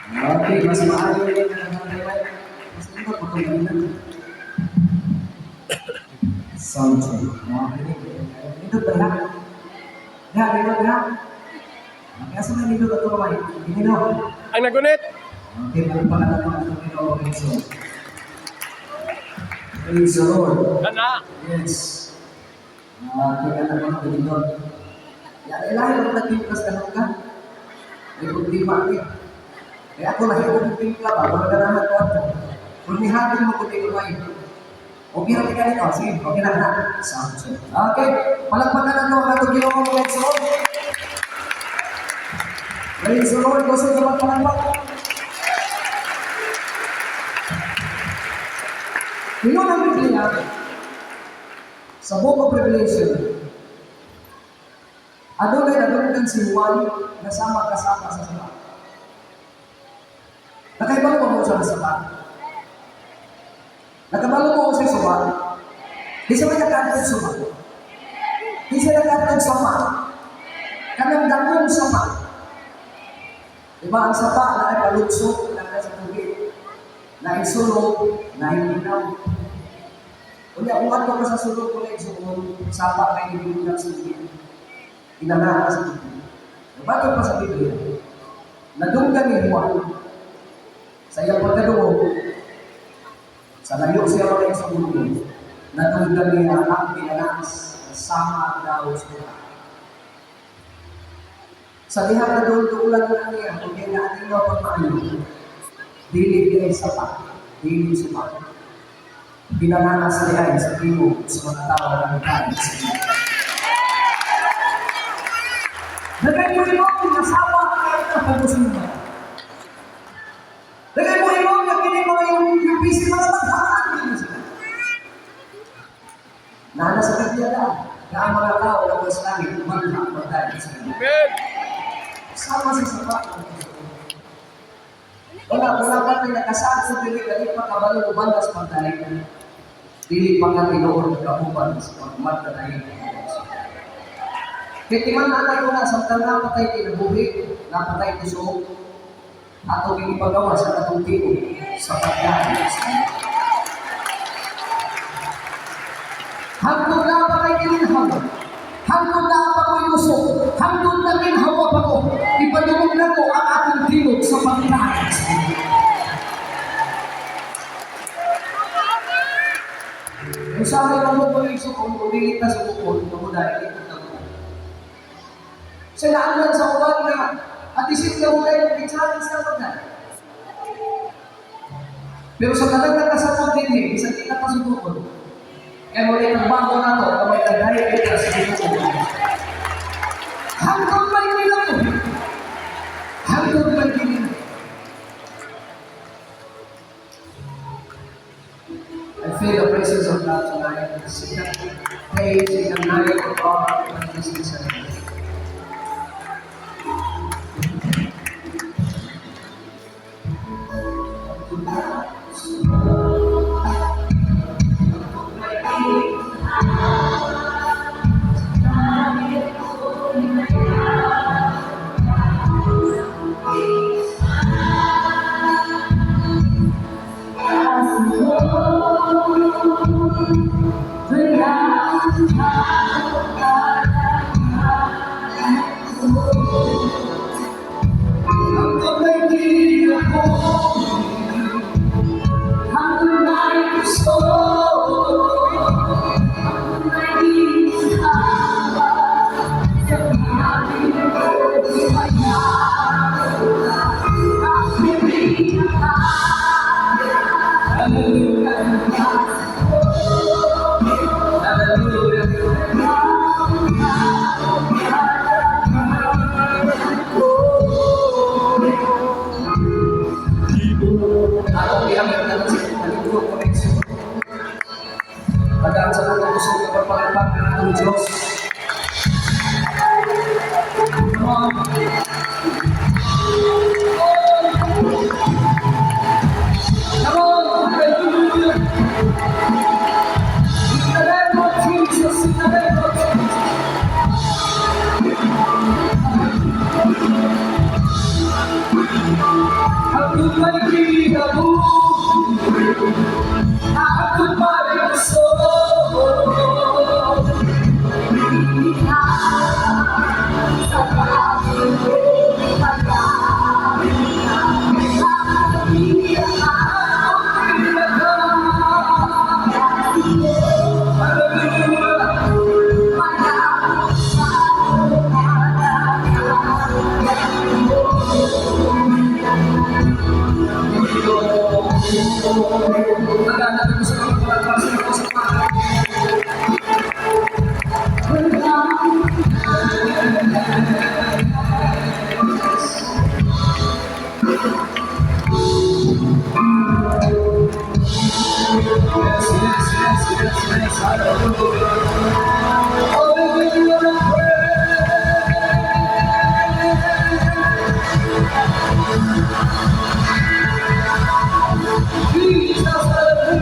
Okay, mas maayo rin na naman. Mas nindot mo itong kanina. Sound check. Okay. Nindot ba na? Ya, nindot na. Okay, asa na nindot ato kamay? Nindot. Ang nagunit. Okay, palakpakan nato ang atong Ginoo Jesus. Praise the Lord. Kana. Yes. Okay, ano ba ang nindot? Ya, ilahi mo nagtimplas ka ka. May problema ni. Kaya ako lahi ko timpla ba, wala ganahan ko ato. Kung nihatid mo kung kamay. Okay na ka nito. Sige, okay na na. Sound check. Okay, palakpakan nato ang atong Ginoo, mga igsoon. Praise the Lord. Gusto ko magpalakpak. Ingon ang Biblia sa Book of Revelation, adunay nadunggan si Juan na sama kasama sa sapa. Nakaibalo mo sa sapa? Nakabalo mo sa suba? Di siya may nakatog suba. Di siya nakatog sapa. Kanang dakong sapa. Diba ang sapa na ay palutso na sa tubig? Na sulog, na inaw. Unya, kung ato ka sa sulog ko na isuon, sapa kay ibig sa tubig. Inana ka sa tubig. Bato pa sa Biblia, nadunggan ni Juan sa iyang pagkadungog, sa layo siya mga isuon, nadunggan niya ang pinanas sama daw sa mga. Sa diha na doon duulan na niya, kung kaya na ating pagmaayo, dili diay sapa, dili suba. Pinananas diay sa tingog sa mga tao na nagkain sa iya. Dagay mo imong nasama kayo na pag-usunod. Dagay mo imong nga kini mga yung UPC mga maghaan kini sila. Nana sa Biblia na, nga ang mga tao na mas langit, magha, magdahil sa iya. Amen. Sama sa sapa. Wala, wala pa tayo nakasakot, dili ka di pa kabalo o bandas pagdalay. Dili pa ka tinuod kauban sa pagmagdalay. Kaya timan na tayo na, samtang napatay kinabuhi, napatay kusog, ato ginipagawa sa atong tiog sa pagdalay sa iya. Hangtod na pa kay gilinhaw. Hangtod na pa ko'y lusog. Hangtod na ginhawa pa ko. Ipadungog na ko ang akong tingog sa pagdalay sa iya. Usahay mo mo kung kung dili ta sa bukod, kamo dahil ito na mo. Sa naaman sa uban nga, at isip ka mo dahil i-challenge na mo. Pero sa tanan na kasabot din eh, bisan di ka kasubukod. Kaya mo rin ang bago na to, na may kagaya kita sa Ginoo. Hangtod may nilang hangtod may gilinhaw. I feel the presence of God tonight. Second page in the night of our evangelization. Hangtod may kinabuhi, hangtod may kusog, Hangtod may ginhawa, sa langit ko ipayao ang pinaka Hallelujah. Hallelujah. Atong gihamit na sa palibro connection. Tagaan sa mga kusog na pagpalakpak ng atong Diyos. Come on. Come on. Hallelujah. In the name of Jesus, in the name of Jesus. Tagaan natin ko sa mga palakpak sa mga sa mga. Yes. Hallelujah. Hallelujah. Jesus, hallelujah.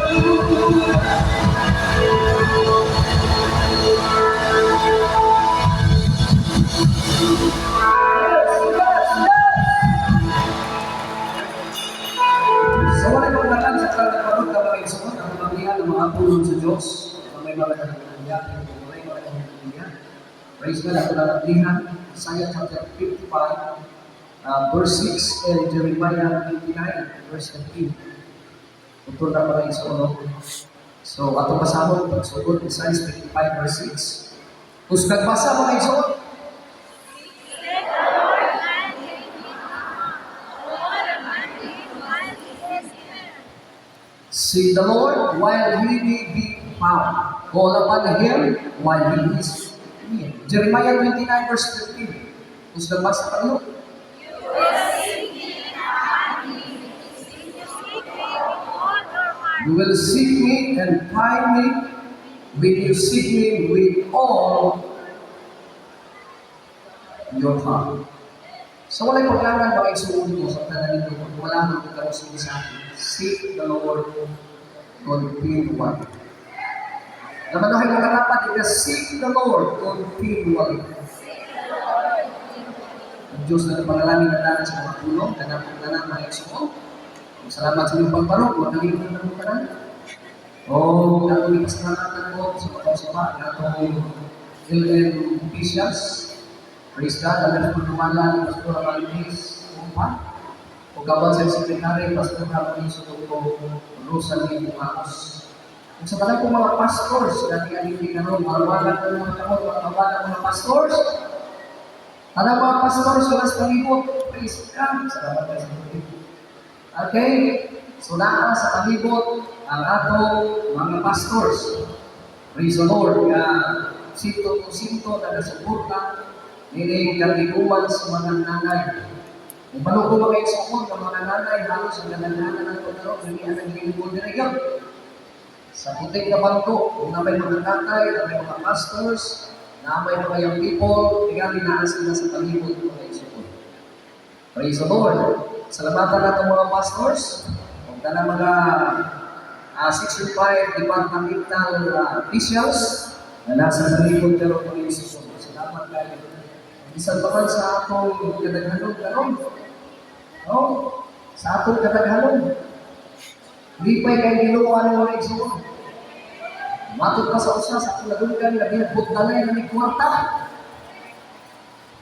Yes. So wala kong tanan sa kalaparot na mga igsoon ang pamilihan ng mga pulong sa Diyos na may mga kaibigan, may mga kaibigan. Praise God, ako nalablihan, Isaiah chapter 55, verse 6, and Jeremiah 29, verse 13. Utol na mga igsoon, no? So, ato pasahon, pagsugod, Isaiah 55, verse 6. Husgag basa mga igsoon. Seek the Lord while he may be found. Call upon him while he is near. Jeremiah 29 verse 15. Husgag basa kayo. You will seek me and find me when you seek me with all your heart. So walay paglangan mga igsuon ko sa tanan nito kung wala mo karon sa akin. Seek the Lord continually. Naman mga katapat, ika seek the Lord continually. Ang Diyos na pangalangin na tanan sa mga pulong, kanang tanan mga igsuon. Salamat sa inyong pagparok, magaling na ng tanan. O, atong ipasalamatan ko sa pagkasama ng atong LM officials. Praise God, ang ganang pagkumala ni Pastor Malinés Umpa. O gawad sa Secretary, Pastor Malinés Dr. Rosalie Bumaos. Kung sa tanan kong mga pastors, dati ang hindi karon, mawalan ko mga kamot, mga kawalan mga pastors. Tanang mga pastors, wala sa palibot. Praise God. Salamat kayo sa palibot. Okay? So naa sa palibot ang atong mga pastors. Praise the Lord. Nga sinto to sinto na nasuporta nining katiguan sa mga nanay. Kung malo ko mga igsoon ng mga nanay, halos ang nanananan ng karon, hindi ang naglilingkod diri yun. Sa puting na bangko, kung na may mga tatay, na may mga pastors, na may mga young people, tingali naa sila sa palibot mga igsoon. Praise the Lord. Salamatan natin mga pastors, kung na mga 65 departmental officials na nasa palibot pero mga igsoon. Salamat kayo. Bisan pa man sa atong kadaghanon karon. No? Sa atong kadaghanon. Lipay kay Ginoo ano mga igsoon. Matod pa sa usa sa atong ladunggan labi na dalay na ni kwarta.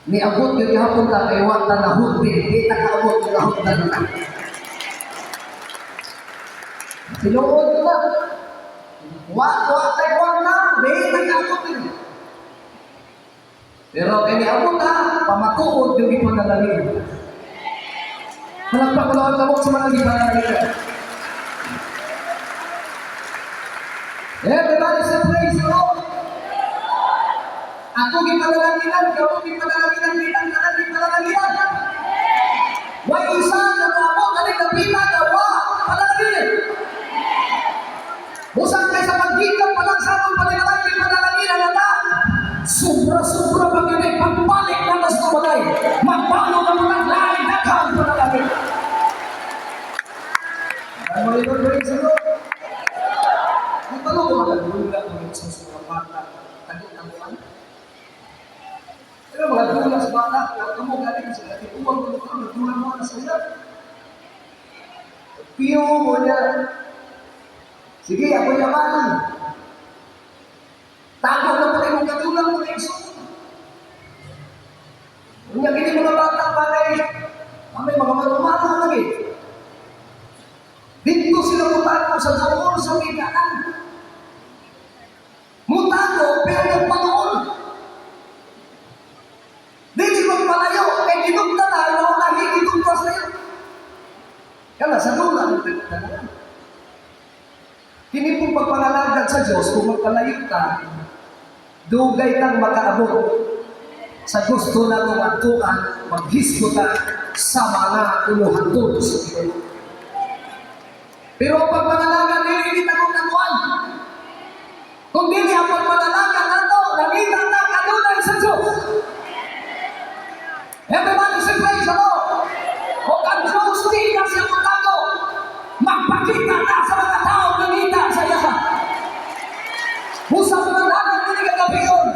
Niabot yung gihapon ta kay wa ta nahulbi, di ta kaabot yung nahulbi na. Tinuod na. Wa wa tay kwarta, di ta kaabot yun. Pero kay niabot ta, pamatuod yung ipanalangin. Palakpak ko lang ang kamot sa mga gipanalangin. Everybody say praise the Lord. Ako gipanalanginan, kamo gipanalanginan, kitang tanan gipanalanginan. Way isa na moabot ani dapita nga wa panalangin. Busan kay sa paggikan pa lang sa atong panalangin, panalanginan na ta. Sobra-sobra pa gani pagbalik na tas balay. Magpano na mga lain daghang panalangin. Ano ito, praise the Lord. Ang tanong ko mga dula mga sa mga bata, tago-taguan. Pero mga dula sa bata, kamo galing sa katipuan ko nito, nagdula mo na sa iya. Piyo mo niya. Sige, ako yaman. Tago na po kayo kadula mo na igsoon. Unya kini mga bata pa kay may mga marumaro lagi. Dito sila mutago sa duol sa migaan. Mutago pero nagpaduol. Dili magpalayo kay ginugtan. na. Kini pong pagpangalagad sa Diyos, kung magpalayo ka, dugay kang makaabot sa gusto na itong adtuan, maghisgot ta sa mga uluhaton sa Ginoo. Pero ang pagpangalagad, dili ini takong nakuan. Kung dili ang pagpangalagad nato, nakita na kanunay sa Diyos. Everybody say, "Praise the Lord." O ang Diyos di na siya matago. Magpakita na sa mga tao, nangita sa iya. Busa mga langan dili kagabion,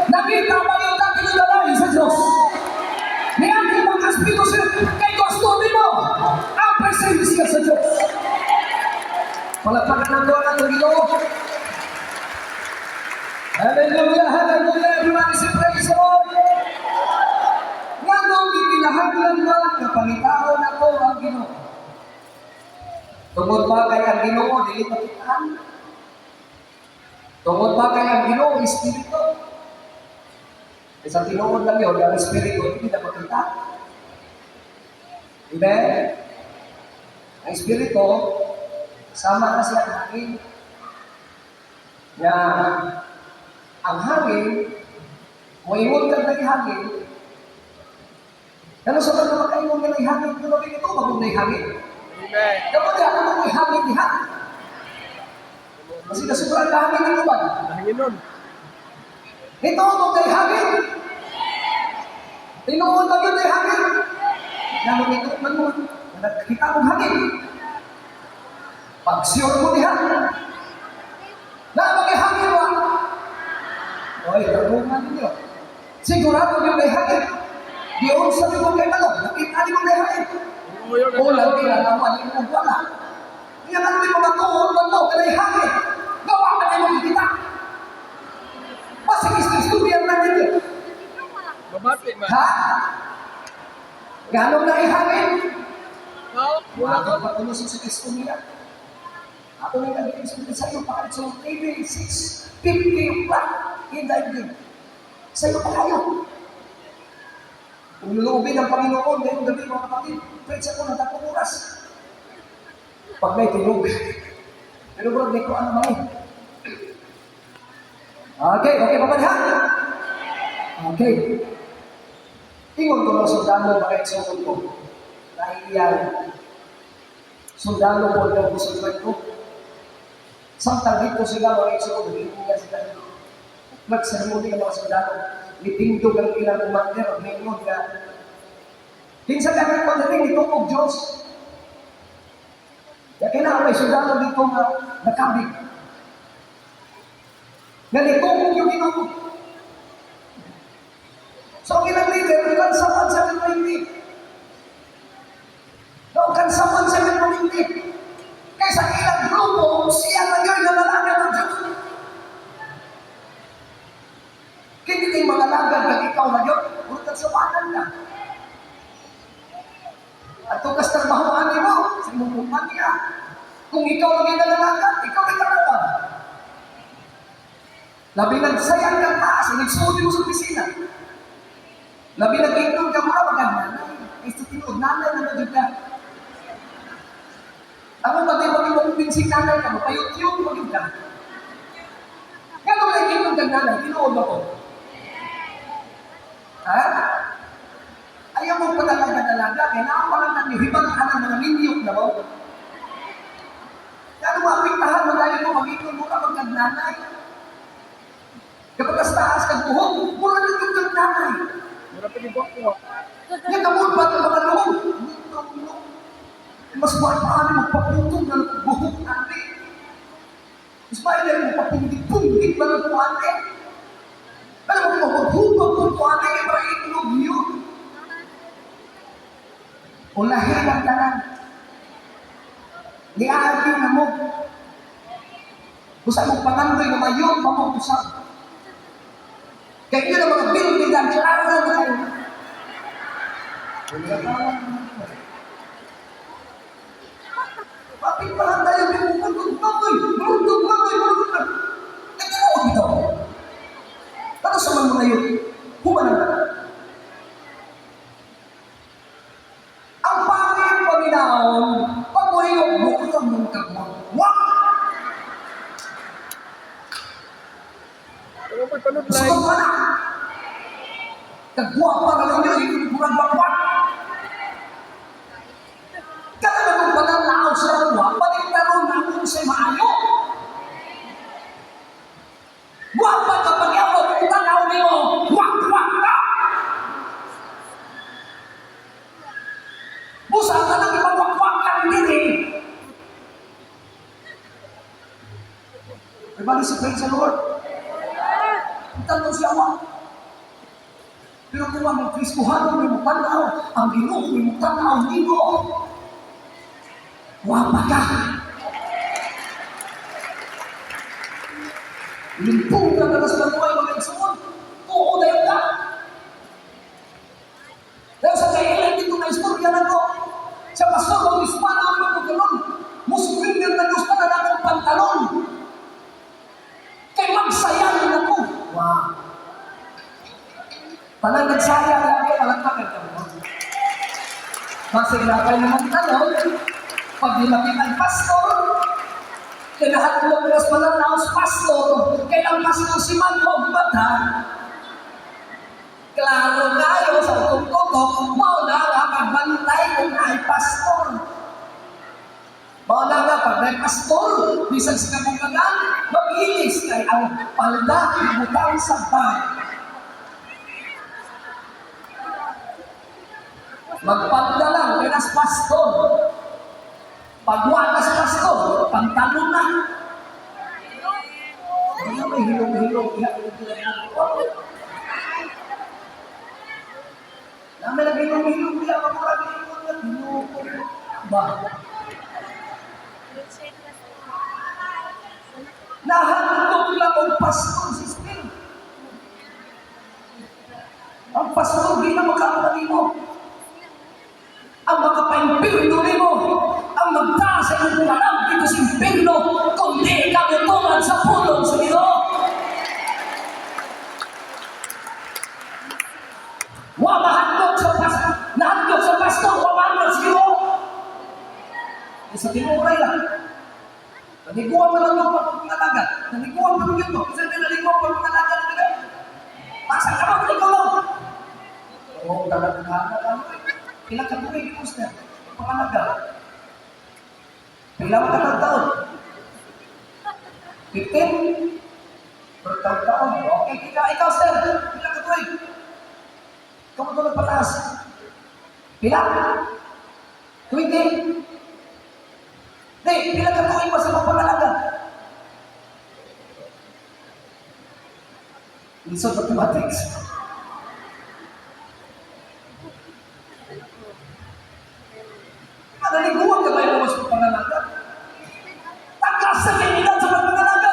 nakita mangita kinadalay sa Diyos. Niagi mga espiritu sa kay gusto nimo ang presensya sa Diyos. Palakpakan nato ang atong Ginoo. Hallelujah, hallelujah. Everybody say, "Praise the Lord." Nganong gikinahanglan ba nga pangitaon ako ang Ginoo? Tungod ba kay ang Ginoo dili makitaan? Tungod ba kay ang Ginoo espiritu? Eh, sa tinuod lang yun, ang espiritu hindi na makita. Amen? Ang espiritu, sama na siya ang hangin. Nga, ang hangin, moingon ka na hangin, pero sa mga makaingon ka na hangin, pero ito, magong na hangin. Amen. Kapag ako may hangin diha. Kasi kasubrang hangin ng uban. Hangin nun. Ito mo kay hangin. Tinuod ba yun kay hangin? Lalo ito man mo, nakita mong hangin. Pag sure mo diha, na may hangin ba? Oy, tarungan ninyo. Sigurado yung may hangin. Di sa mo kay malo, nakita ni mo may hangin. O lang di na naman mo wala. Nga nang di mo matuod man mo kanay hangin. Gawa ka na mo kita. Basig istorya na ninyo. Babati man. Ha? Ganong naihangin? No, wala Wala ka. ka pa kuno sa istorya. Ako na nag-istorya sa iyo pa sa TV 6:50 o'clock in the evening. Sa iyo pa kayo. Kung luluubin ang Panginoon ngayong gabi, mga kapatid, preach ako ng 3 oras. Pag may tinog. Pero bro, di ko ano man eh. Okay, pa ba ha? Okay. Ingon ko mga sundalo, mga igsoon ko. Naiyang sundalo ko ang gusto ko. Samtang dito sila, mga igsoon, nag-iiya sila dito. Nagseremony ang mga sundalo. Nitindog ang ilang commander, ningon nga. Kinsa ka nga pagdating nito og Diyos. Kaya kailangan may sundalo dito nga nakabig. Nga nitungog yung Ginoo. So ang ilang leader, kansaman sa hindi. No, kansaman sa hindi. Kaysa ilang grupo, siya na yun nanalagad ng Diyos. Kini ting mga lagad kag ikaw na yun, puro kansawanan na. At tukas trabahoan mo sa imong kumpanya. Kung ikaw lang yung nalalagad, ikaw ay karawan. Labi nagsayang kang taas, nagsuod mo sa opisina. Labi nag-ingnon ka mura, magand nanay. Ay sa tinuod, nanay na na ka. Ako ba di ba mo kumbinsi nanay ka, mapayot-yot mo ka. Kaya nung nag-ingnon kang nanay, tinuod ba ko? Ha? Ayaw mo padalaga-dalaga, kaya naapalan na nihibang ka ng mga minyok na ba? Kaya maapektahan mo dahil mo mag-ingnon mo ka magkagnanay. Kapag taas kag buhok, mura na yung kagnanay. Mura pa di ko. Nga kamon pa itong mga luhong. Mas paano magpaputong ng buhok natin. Mas paano magpapunggit-punggit ba ng kuwate? Alam mo, maghubog kung kuwate, kaya para itlog yun. Ulahin ang tanan. Niaagi na mo. Busa mong pangandoy na mayon pa mo usap. Kaya yun ang mga building ang klaro na kayo. Bakit parang tayo may mukundog baboy, murundog baboy, murundog baboy. Nagtinuod ito. Ano sa mga yun? Humanang na. Ang pangit paminahon, pag mo yung bukod ang Sunod Gusto like. ko na. Kagwapa na ninyo, hindi ko nagwakwak. Kada na kung pananaw sa ruwa, balik na ron na kung sa maayo. Wapa ka pag-awag kung tanaw nimo, wakwak ka! Busa ka nang ipagwakwakan diri. Everybody say, "Praise the Lord." Tanong siya wa. Pero kung ang Kristohano may mutanaw, ang Ginoo may mutanaw nimo, wapa ka. Limpong ka na sa manuay mga igsoon. Oo na yun ka. Dahil sa kailan dito na istorya na to. Sa pastor, ang ispana ang mga pagkalon. Muslim na gusto na akong pantalon. Kay magsayang na ko. Wow. Talang nagsayang na ako, palagpakan ka mo. Basig na kayo naman talon, pag nilapit ang pastor, kaya lahat ng oras pala naos pastor, kailang pastor si Manong Bata, klaro kayo sa utong-utok, mao na nga pagbantay kung ay pastor. Mao na nga pag may pastor, bisan sa kabungagan, magilis kay ang palda ibutang sa bag. Magpalda lang kay nas pastor. Pag nas pastor, pantalon na. Ano may hilong-hilong iha Nami lagi hilong-hilong iha mamurag hilong ba. Nahandog lang ang pastor, sister. Ang pastor, di na makaano nimo. Ang makapaimpirno nimo, ang magdala sa iyong kalam dito sa impirno, kundi ikaw ituman sa pulong sa Ginoo. Wa mahandog sa pastor, nahandog sa pastor, wa mahandog sa Ginoo. Eh, sa tinuray lang. Naliguan mo lang yung pagpapangalaga. Naliguan mo lang yun. Kasi naliguan mo pagpapangalaga. Masa ka mo, ikaw lang. Oo, talagang hanga ka. Ilang ka tuig, Pastor? Pangalaga. Ilang ka ng taon? 15? Per taon-taon. Okay, ikaw, sir. Ilang ka tuig? Ikaw mo tulog pataas. Pila? 20? Di, pila ka tuig ba sa pagpangalaga? Lisod mathematics. Naliguan ka ba yung mas pagpangalaga? Takas sa kainitan sa pagpangalaga.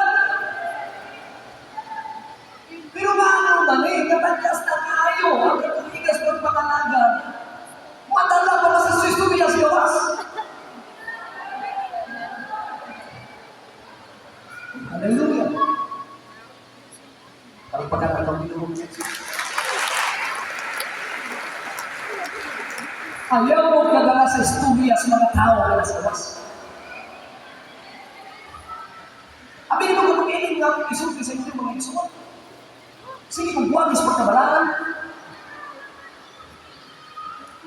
Pero maano man eh, katagkas na kayo ang katuligas pagpangalaga. Madala pa na sa istorya sa gawas. Hallelujah. Parang pagkakataon dito mo. Ayaw mo kadala sa istorya sa mga tao na nasa gawas. Abi mo kung ining nga isulti sa inyong mga isuot. Sige kung buwagis pagkabalaan.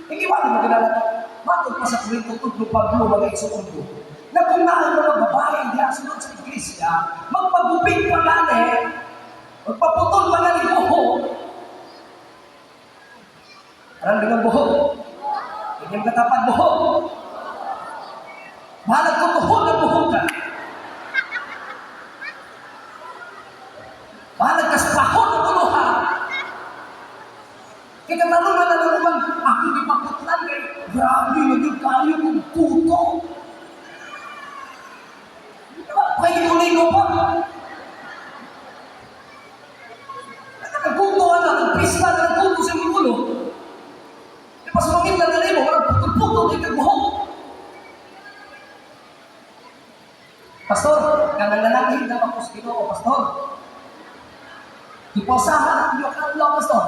Hindi ba mo kilala to? Matod pa sa Korinto tudlo Pablo mga isuot ko. Na kung naan mga babae diha sunod sa iglesia, magpagupit pa gani, magpaputol pa gani buhok. Alam dengan buhok. Inyong katapan buhok. Bahalag ko tuhod ang buhok ka. Bahalag kas pahon ang uluha. Kaya katanungan na lang naman, ako di maputlan eh. Grabe, naging kayo kong puto. Diba, pahingulingo pa. Nagkuto ka na, nagpista na, nagkuto sa iyong ulo. Di ba sumangit lang na mo, walang putol-putol, di ka buhok. Pastor, nananalangin na ako sa Ginoo, Pastor. Ipasahan ang iyong kaulaw, Pastor.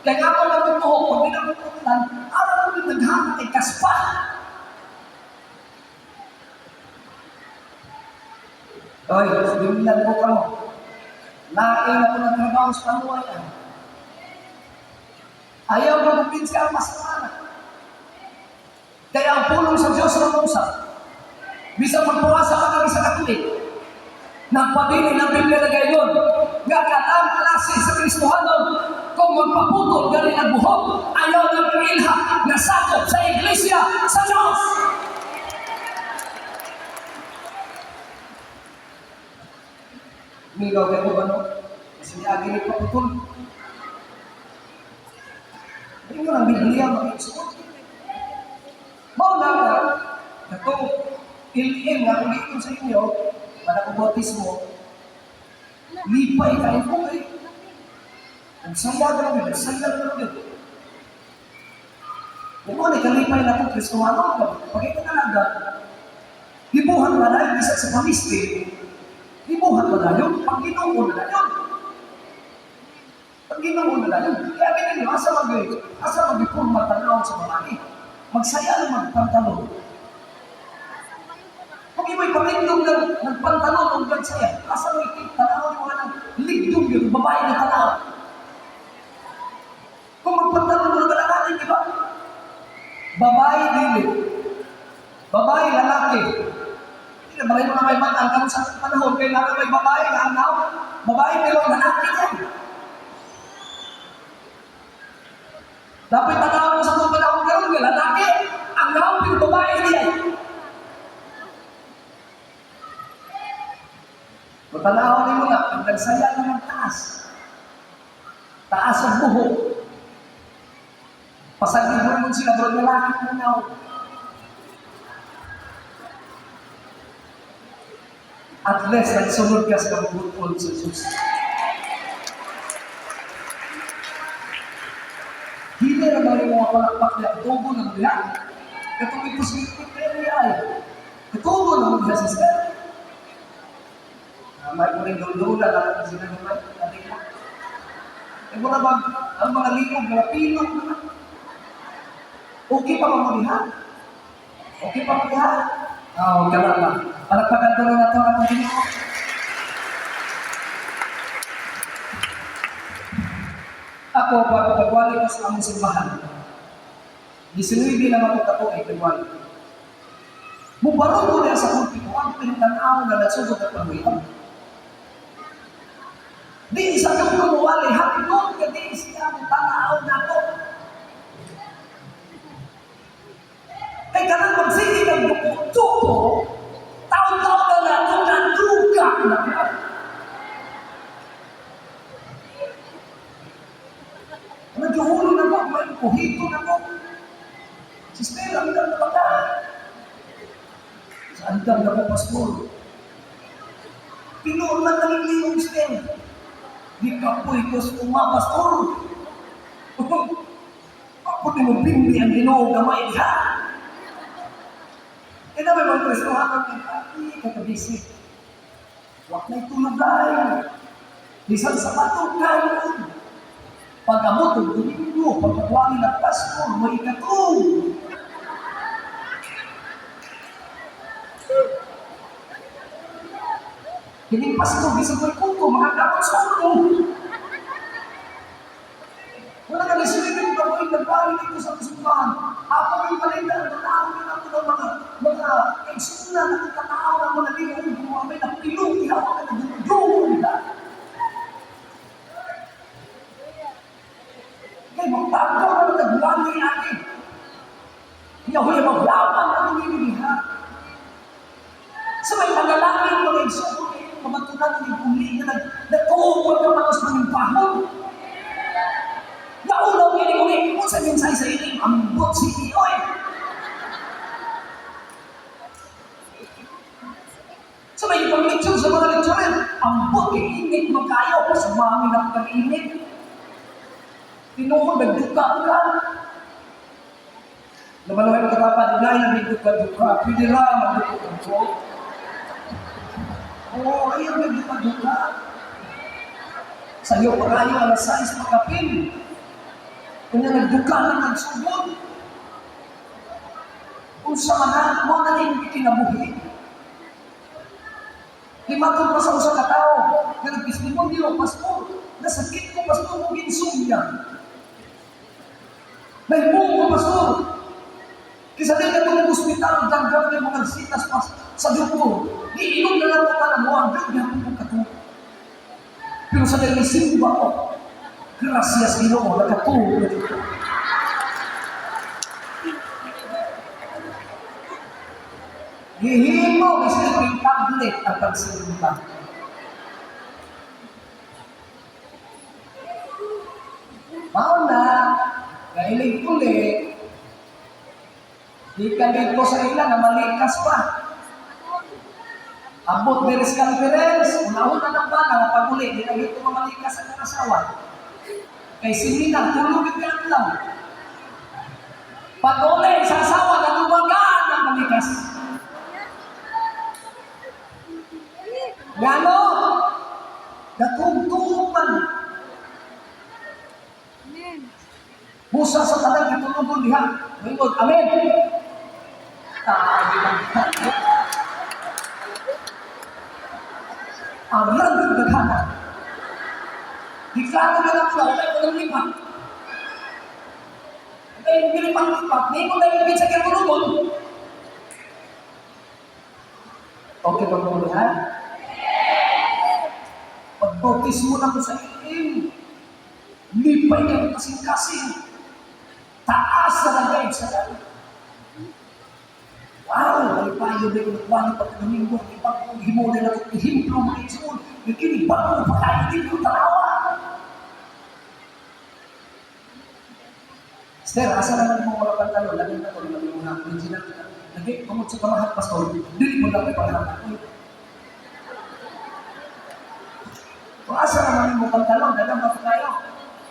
Kaya nga ako lang yung buhok, pag minamutulan, araw ko yung naghanap kay kaspa. Oy, sabihin mo ka mo. Lain na po ng trabaho sa panuwayan. Ayaw mo kumbinsi ang pastor. Kaya ang pulong sa Diyos ng usap, bisan magpuasa ka kami sa katuig, nagpabili ng Biblia na gayon, nga kanang klase sa Kristohanon, kung magpaputol gani ang buhok, ayaw ng ilha na sakop sa iglesia sa Diyos. Migaw kayo ba no? Kasi niagi ni paputol. Hindi mo ng Biblia mag-isuot. Mao na nga, katong ilin nga kung giingon sa inyo, manakong bautismo, lipay kayo ko eh. Ang saya ka lang yun, ang saya ka lang yun. Kung mo, kalipay na itong Kristohano, pagkita talaga, gibuhat ba na, isa sa pamisti, gibuhat ba na yun, pag-Ginoo na yun. Pag-Ginoo na yun. Kaya ganyan yun, asa mag-forma tanaw sa babae. Magsaya lang magpantalon. Kung imo'y patindog ng pantalon o magsaya, asa mo tanaw mo ng ligdog yun, babae na tanaw. Kung magpantalon mo ng lalaki, di ba? Babae dili. Babae lalaki. Hindi na balay mo na may matang karon sa panahon kailangan may babae nga anaw. Babae pero lalaki yan. Dapat tanaw mo sa mga panahon karon nga lalaki, anaw pero babae diyan. Matanaw ni mo na, ang nagsaya na ng taas. Taas ang buhok. Pasagin mo sila doon, lalaki mo na. At least, nagsunod ka sa kabutol sa Diyos. Hindi na ba yung mga palakpak na tubo ng biya? Katong imposible pero ay. Tubo ng biya, sister. May kuling duldulan lang sila naman. Eh, wala ba ang mga likog, mga pilog na. Okay pa ba mo diha? Okay pa mo diha? Ah, okay lang ba? Palakpakan ko na nato ang atong Ginoo. Ako, pag pagwali ko sa among simbahan, 19 naman ko katuig, nagwali. Mubarong ko niya sa pulpito, ang pinatanaw na nagsugod at pagwihan. Di isa kang kumuwali, hapon ka di siya ang tanaw na ko. Kay kanang magsige ng duko, taon-taon na na ito, naduga na ka. Naghuhulo na ko, may kuhito na ko. Sister, ang dam na bata. Sa andam na ko, pastor. Pinuon lang ng liyong, sister. Di ka po ito uma, pastor. Ako di mo bimbi ang Ginoo gamay diha. Kaya may mga Kristohanon ng ay, kakabisi. Huwag na'y tulog dahil. Bisan sa bato, kayo. Pag-amot, og Domingo, pagpagwali ng pastor, may ikatong. Kining pastor, bisan ko'y kuko, makakamot sa ulo. Wala ka nasilipin yung gawin, nagwali dito sa simbahan. Ako may palinda, ang tao na ako ng mga kaigsunan, ang tao ng mga lingkod, mga may napilong, ihawa ka na dulo, nila. Kaya magpagaw na nagwali ate. Yahoy, maglaban ang nililiha. Sa may mga langit, mga igsuon, kamatunan ng uli na nagtuwag ka mga sa mga pahon. Naulaw niya uli, kung sa minsay sa itim, ambot si Iyoy. Sa may ipang-lecture sa mga lecturer, ambot kay init magkayo, kasi mami na pag-init. Tinuod, nagduka ka. Naman ang katapat, hindi na nagduka-duka, pwede ra magduka-duka. Oo, ayaw nagduka-duka. Sa'yo pa kayo, alas 6 makapil. Kanya nagduka na nagsugod. Kung sa mga mo na rin kinabuhi. Di Gimatod pa sa usa ka tawo nga nagtestimonyo, "Pastor, nasakit ko, pastor, kung insomnia. Nahimong ko, pastor. Kisa di ka itong ospital, dagdag ng mga resitas pa sa doktor. Giinom na lang ko tanan mo, ang gagawin ko katuo. Pero sa nagsimba ko, gracias Ginoo, nakatuo na dito." Gihimo sleeping tablet ang pagsimba. Mao na, kailig uli, di ka dito sa ila na malikas pa. Abot marriage conference, una-una ng bana, nga pag-uli, di na dito mamalikas ang asawa. Kay siminar, tulog yung lang. Pag-uli sa asawa, nadumagaan ang malikas. Ngano? Natugtugman. Amen. Busa sa tanang katulugon diha. Ringod, amen. Taagi lang. Aran ng daghana. Diklaro na lang sila, wala ko ng lipat. Kaya yung gilipat-lipat, di mo na yung sa katulugon. Okay ba mo ha? Pagbautismo na ko sa ilim, lipay ka ng kasing-kasing. Taas na lang kayo sa langit. Wow, malipayo na yung nakuha ni pagkadomingo, ibang himo na lang ihimplo mga isuon, nagkinibago pa tayo dito tanawa. Sir, asa naman mo mga pantalon? Lagi na ko, lagi mo na original. Lagi, tungod sa pamahat, pastor, dili mo lang ipangharap. Kung asa naman mo pantalon, dagang ba tayo?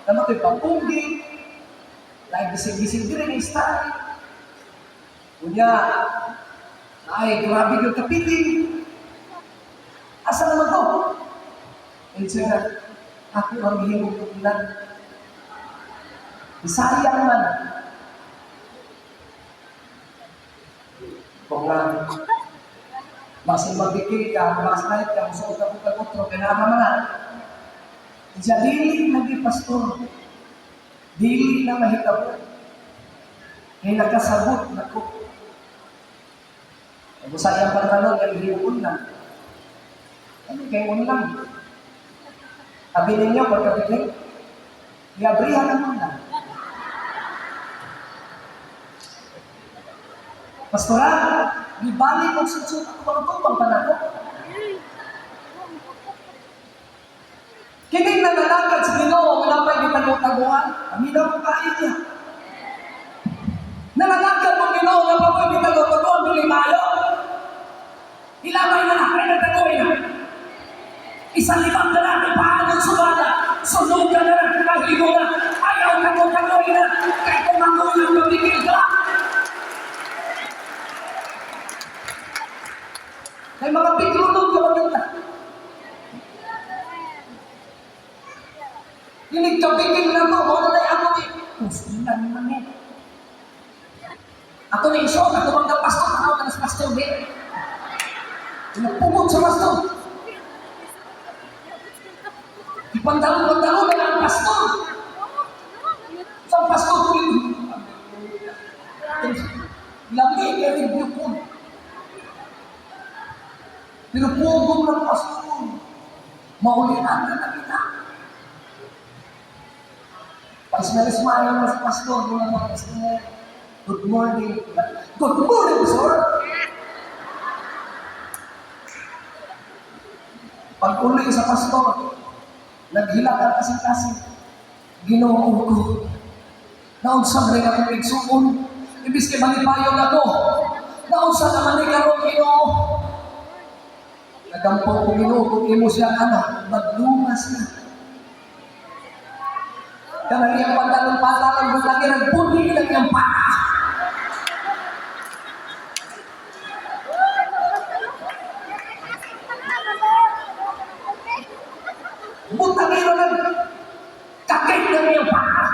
Dapat ito'y pangpunggi, dahil gising-gising din ang style. Kunya, ay, grabe yung kapiting. Asa naman to? Eh, sir, ako ang gihimong tukulan. Isayang man. Kung nga, masin magbikil ka, mas kahit ka, musuot ka kung kagutro, kaya naman na. Diya, dili lagi, pastor. Dili na mahitabo. Kaya nakasabot na ko. Kung sa iyang pantalon, yung hiuon lang. Ano kay unlang? Abi ninyo, pagkapiling, iabrihan ang unlang. Pastora, gibalik og sutsut ako mga tubang panako. Kining nanalagad sa Ginoo wala pa'y gitago-taguan. Aminaw ko kayo niya. Nanalagad mo Ginoo nga pa mo'y gitago-taguan dili maayo. Ilamay na na, kay nagtagoy na. Isang limang na natin paano sumada. Sunog ka na, kahigo na. Ayaw tago-tagoy na. Kay kumangulang mabigil ka. Kay mga piklunod ka maganda. Kinig kapikil na to, mo na tayo ako ni. Pusilan man eh. Ako ni iso, ako mga pastor, ako ka na sa pastor, di. Pinagpugod sa pastor. Ipandalo-pandalo na ang pastor. Sa pastor ko yun. Lami, kaya review ko. Pinupugong ng pastor. Maulian na nakita. Pa-smile-smile na sa pastor. Mga mga pastor. Good morning. Good morning, sir. Pag uli sa pastor, naghilak ang kasing-kasing. Ginoo ko. Naunsa man akong igsuon. Ibis kay malipayon ako. Naunsa naman ni karon Ginoo. Nagampo ko Ginoo kung imo siyang anak, maglumas na. Kanang iyang pantalon-pantalon, butangin ang budi ng iyang paa. Butangin ng kakit ng iyang paa.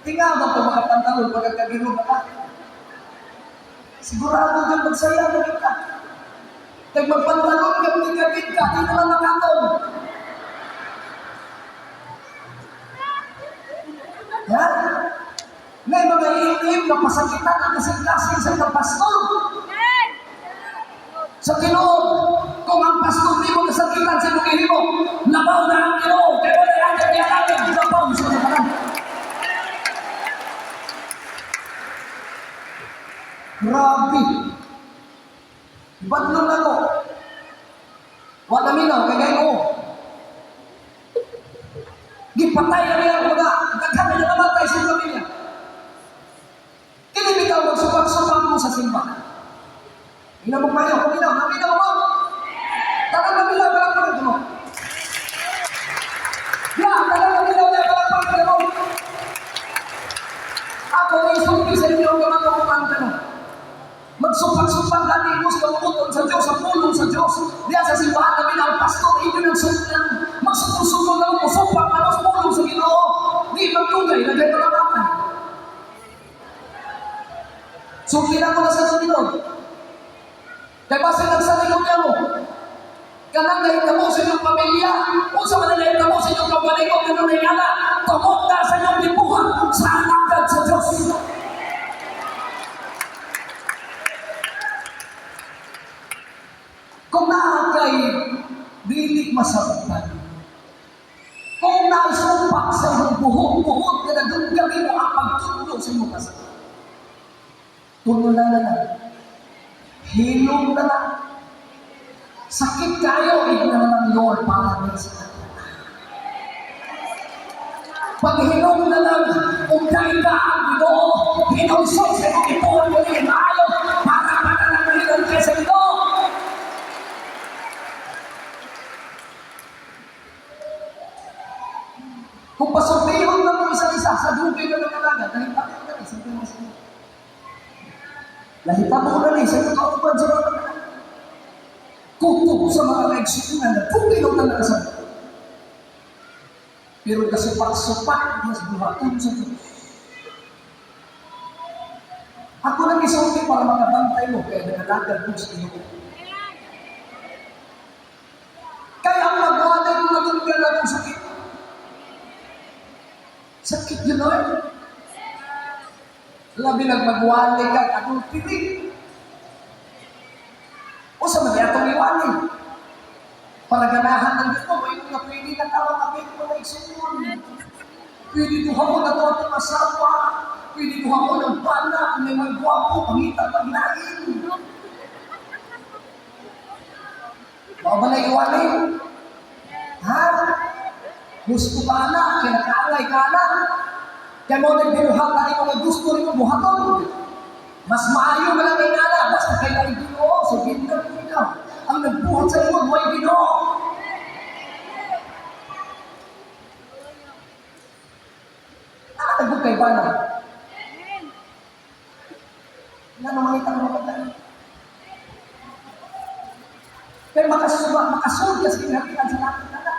Tingnan mo kung makapantalon pagkagiro ka. Sigurado kang magsaya na kita. Kag magpantalon ka, ka, di na lang nakatong. Ha? May mga ilim na pasakitan ang kasing-kasing sa itang pastor. Sa Ginoo, kung ang pastor di mo nasakitan sa imong mo, labaw na ang Ginoo, kay wala ang kaya labaw sa tanan. Grabe. Badlong na ko. Wala minaw, kay ngayon ko. Gipatay na niya ang mga, daghan na namatay sa pamilya. Kini bitaw magsupak-supak mo sa simbahan. Ina mo mayo, kuminaw, naminaw mo. Tanan naminaw, palakpakan mo. Ya, tanan naminaw, ya, palakpakan mo. Ako ni isulti sa inyo ang mga kamutan mo. Magsupak-supak gani mo sa kamutan sa Diyos, sa pulong sa Diyos. Diya sa simbahan namin ang pastor, inyo ng suklan. Magsukol-sukol na mo, supak na mo sa pulong sa Ginoo. Di magtugay, nagay mga matay. Sulti na ko na sa Ginoo. Kay basta nagsalig niya mo. Kanang nahitabo sa inyong pamilya, unsa man nahitabo sa inyong kaugalingon, kanang nahingala, tungod na sa inyong gibuhat sa alagad sa Diyos. Kung naa kay dili masabtan, kung naisupak sa imong buhok, buhok ka na dunggan mo ang pagtudlo sa imong kasakit. Tulo na na lang. Hilom na lang. Sakit kayo, hindi na lang Lord para din sa kanya. Paghilom na lang, ugay ka ang Ginoo, hinulsol sa imong ipuhan mo ni maayo, para mananatilihan ka sa Ginoo. Kung pasultihon na mo isa-isa sa dugay na nangalaga, dahil bakit na sa Ginoo sa Ginoo. Nahitabo na ni sa iyong kauban sa mga tanan. Kutob sa mga kaigsuonan na dugay na nang Pero kasupak-supak niya sa buhaton sa Diyos. Ako nang isulti para makabantay mo kaya nangalagad mo sa Ginoo. Kaya ang magwalay mo madunggan na itong sakit. Sakit yun, Lord. Labi nang magwalay ka at adultery. O sa mga atong iwali. Para ganahan ng Diyos mo, may mga pwede na tawang apit mo na igsuon. Pwede duha mo na ito atong asawa. Pwede duha mo ng bana. Kung may mga gwapo, pangita paglain. Mao ba na iwali? Ha? Gusto ka na, kinakaangay ka na. Kaya mo nagbinuhatan ni mga gusto rin mo buhaton. Mas maayo man lang ingana, basta kay laing Ginoo, so gindang mo ikaw. Ang nagbuhat sa imo, way Ginoo. Nakatagog kay bana. Nga naman itang mga pagkain. Kaya makasulod ka sa kinahanglan sa langit na.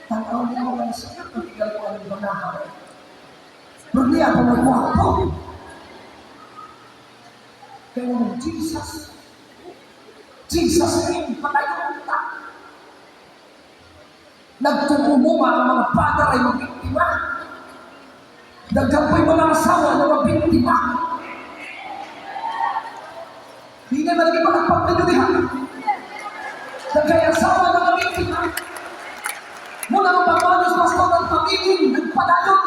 Tanaw niyo mo nga sa iyo, pagtigal ko ang banahaw. Pero niya ako nagwapo. Kaya mo, Jesus, Jesus name, patayon ta. Nagtumumuma ang mga father ay mabiktima. Daghan po'y mga asawa na mabiktima. Hindi na malagi palakpak ninyo diha. Daghay asawa na mabiktima. Muna ang pagpanos pastor ng pamilin, nagpadayon.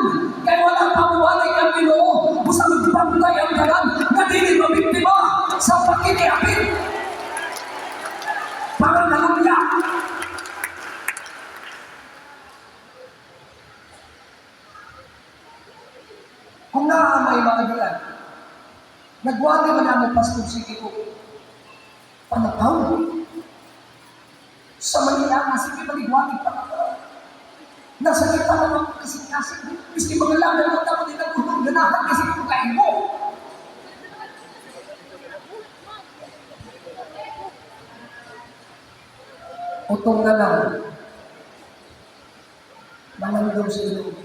Kaya walang pamuwalay ang Ginoo. Busa magbantay ang tanan na dili mabiktima sa pakikiapit. Para nalumya. Kung naa may mga diyan, nagwali man ang pastor sige ko, panakaw. Sa Manila nga, sige maligwali panakaw. Nasa kita na mga kasing-kasing. Miski mga laban ng tao, di nagulong ganahan kasi kung kain mo. Utong na lang. Malandong sa Ginoo.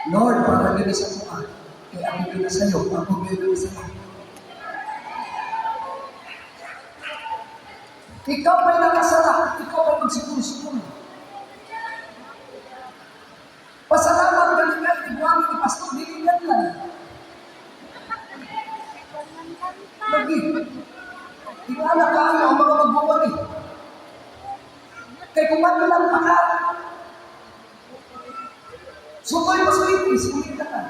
Lord, para gini sa kuha. Kaya ako ginasayo, ako ginasayo. Ikaw pa'y nakasala, ikaw pa'y magsiguro-siguro. Pasalamat ka nga, iguan ni Pastor, dili yan lang. Lagi. Tingala kaayo ang mga magbuwan eh. Kay kung man lang pa ka, sukoy mo sulit, sulit ka ka.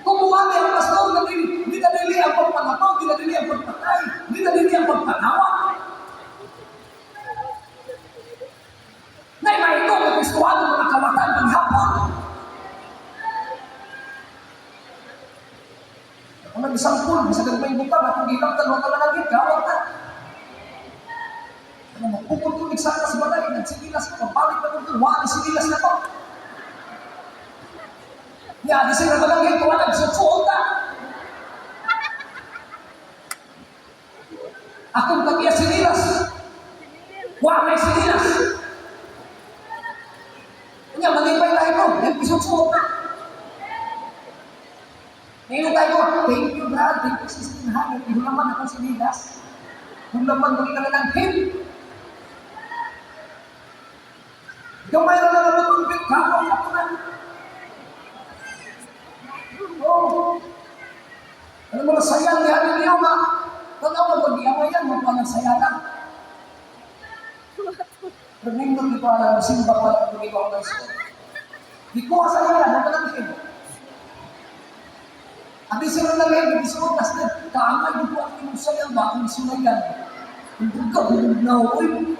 Kung buwan ang pastor, di na dili ang pagpangapaw, di na dili ang pagpatay, di na dili ang pagpanawa. Nay, may ito, may Kristuhano, mga kawatan, maghapon. Kung nag-isang pool, bisa ka may butang, at kung ilang talong ka lang, gawat na. Ano, magpupol ko, nagsaka sa balay, nagsigilas, pabalik na kung wala, sinilas na to. Ya, di sila malangit, wala, nagsusuot na. Akong tagya sinilas. Wa may sinilas. Kanya, malipay tayo ko, nagpisusuot na. Ngayon tayo ko, thank you God, thank you Sister Han, hulaman ako sinilas. Hulaman mo ka lang him. Gamay na lang ang tubig, kapag ako na. Oh. Ano mga sayang ni Hari niyo nga? Tanaw na pag-iamayan, magpalang saya lang. Pero nindot di ko alam, simba ko alam kung ikaw ang nais. Di ko asaya, ano pa lang eh. At di sila lang ngayon, di sila nas na, kaangay, di ko ang imong sayang, ba akong sulayan. Hindi ka, bulog na, oy.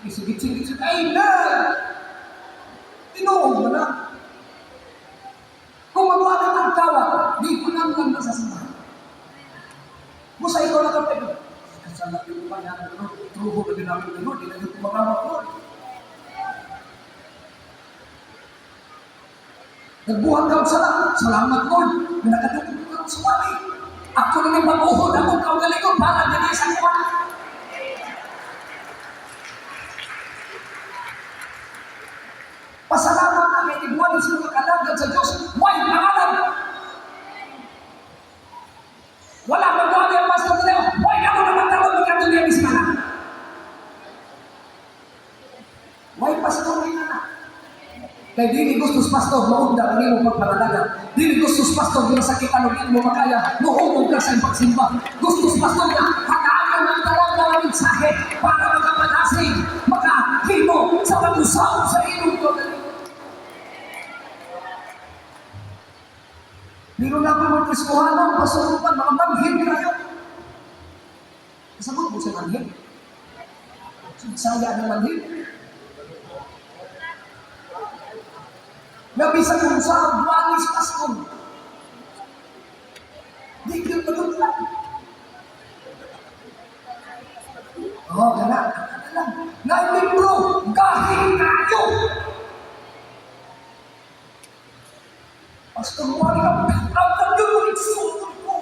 Sigit-sigit, ay na! Tinuog mo na. Kung magawa ka ng kawat, di ko lang lang masasimbahan. Musa, ikaw na kapag, kasala yung pangalan ng Lord, truho na din namin ng Lord, di na yung kumakawa Lord. Nagbuhat ka og sala, salamat Lord, na nakatugtog ka sa wali. Ako na may pag-uhod, akong kaugalingon para dinhi sa kuha. Pasalamat ka kay iguan sa mga kalagad sa Diyos, way pangalan. Wala magawa ang pastor nila, way ako naman taon magkatuloy ang ismana. Way pastor ni na. Kay dili gustos pastor maunda ang imong pagpanalaga. Dili gustos pastor ginasakitan og imo makaya, muhumog ka sa imong pagsimba. Gustos pastor nga hatagan ang tanan nga mensahe para makapanasig, makahimo sa pag-usab sa imong kaugalingon. Pero na po mga Kristohanon, pasurupan, mga manhin kayo. Kasabot mo sa manhin. Saya ng manhin. Nabisa kung sa buwanis pastor. Di kayo pagkakla. Oh, gana. Gana lang. Nailibro, gahi kayo. Pastor, wala ka. Ang tagal mo, igsuot ko.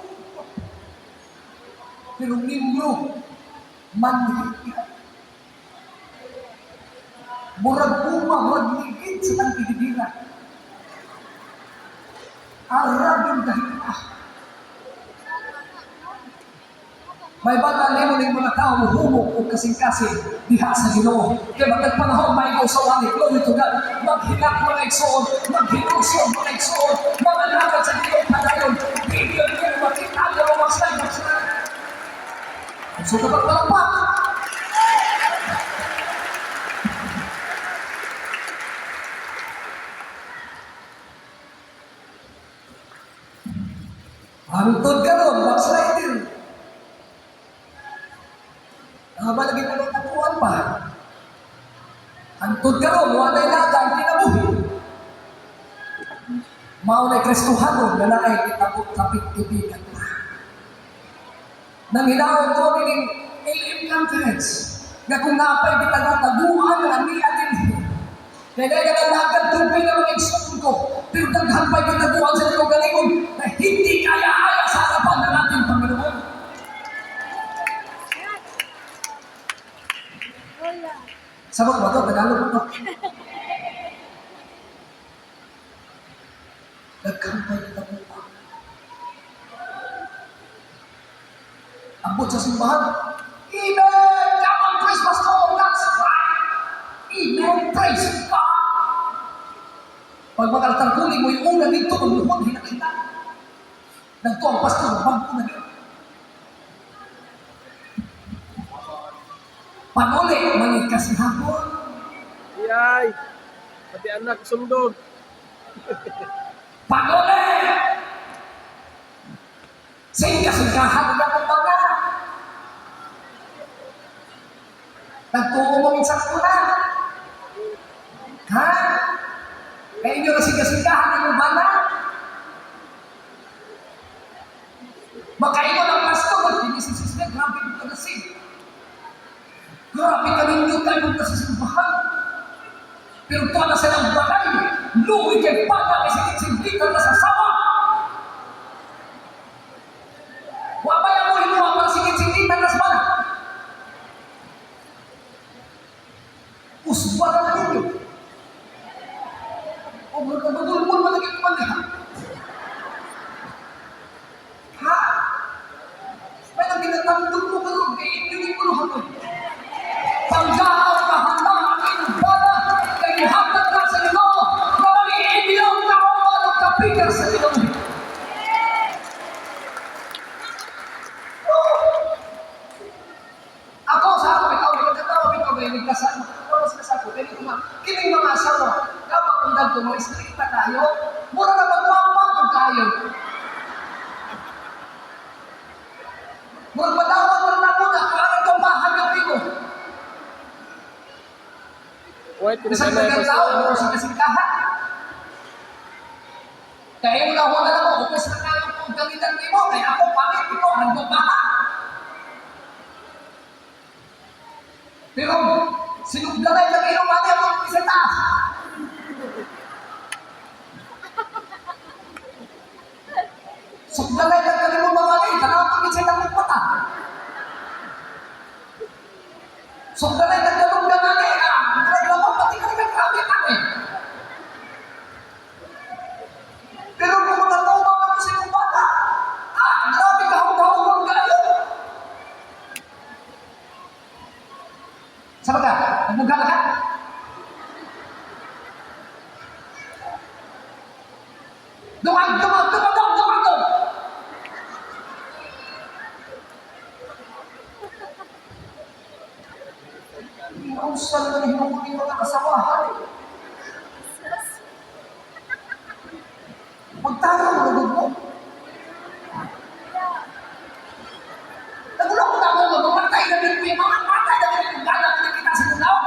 Pero libro, manhid ka. Murag puma, murag ligid sa tangkidibira. Arabing dahil ah. May bata nimo ning mga tao mohumok og kasing-kasing diha sa Ginoo. Kay matag panahon may sa wali, glory to God. Maghilak mga igsoon, maghinulsol mga igsoon, mga lakad sa Ginoo padayon. Di yun niya makita ang mga magslide. So kapag palakpak, hangtod karon backslider. Haba lagi na lang tapuan pa. Hangtod karon walay laga ang kinabuhi. Mao na Kristohanon na naay kitabo kapit-tibigan pa. Nang hilaon ko ning LM conference nga kung napay gitago-taguan nga niya din. Kaya dahil nagalagad tubig na mga igsoon ko, pero daghan pa'y gitaguan sa iyong galingon na hindi kaya-aya sa harapan ng ating Panginoon. Sabot ba to? Tagalog ba to? Nagkampay na mo. Abot sa simbahan. Amen! Come on, praise Pastor! That's right! Amen! Praise God! Pag makaltarkuli mo yung una dito, magluhod, hinakita. Nagto ang pastor, bangko na dito. Panuli, malikas hapon. Iyay. Pati anak sundog. Panuli! Singka-singkahan na akong banga. Nagtuo mo minsan ko na. Ha? Kaya inyo na singka-singkahan ng bana. Makaingon ang pastor, magpinisisis na, grabe mo ka na sin. Grabe ka ninyo kayo na sa simbahan. Pero tuwa na silang bakay, luwi kay pana, kasi sindikan na sa sawa. Wa pa mo hinuha para singit-singitan na sa bana. Usba na ninyo. O magdudulmol man lagi man. Ha? May nang ginatandog ko karon kay inyo ni kulo ko. Panggahaw kahanda ang inyong bana kay gihatag na sa Ginoo na magiibiyaw na ang kapigar sa Ginoo. Ako sa ako, ikaw, nagkatawa, ikaw, may nagkasal, oras ka sa ako, kaya ko nga, kining mga asawa, dapat kung dagko, mga istrikta kayo, mura na magwapang kung kayo. Mura madawat na na muna, kung anong kambahan ng pigo. White Bisag na dagang tao, mura sa kasingkahan. Kaya yung nahuwa na lang ako, upos na kayo kung gamitan nimo, kaya ako pangit, ikaw, anong kambahan. Pero, sinuglanay lang iyong mali ang isa taas. Suglanay lang kami mo mga alay, tanaw kami sa lang mata. Suglanay lang dalong gananay, ah, reklamo pati ka rin grabe kami. Pero kung mga tubang ako sa iyong bata, ah, grabe kahong-kahong kayo. Sama ka? Nagmugha ka? Dumag, dumag, dumag, dumag, dumag! Nausan na nahimong yung mga kasawahan eh. Magtaro mo na mo. Nagulong ko na ako, mamatay na din ko yung mga matay na din yung ganap na kita sa tunaw.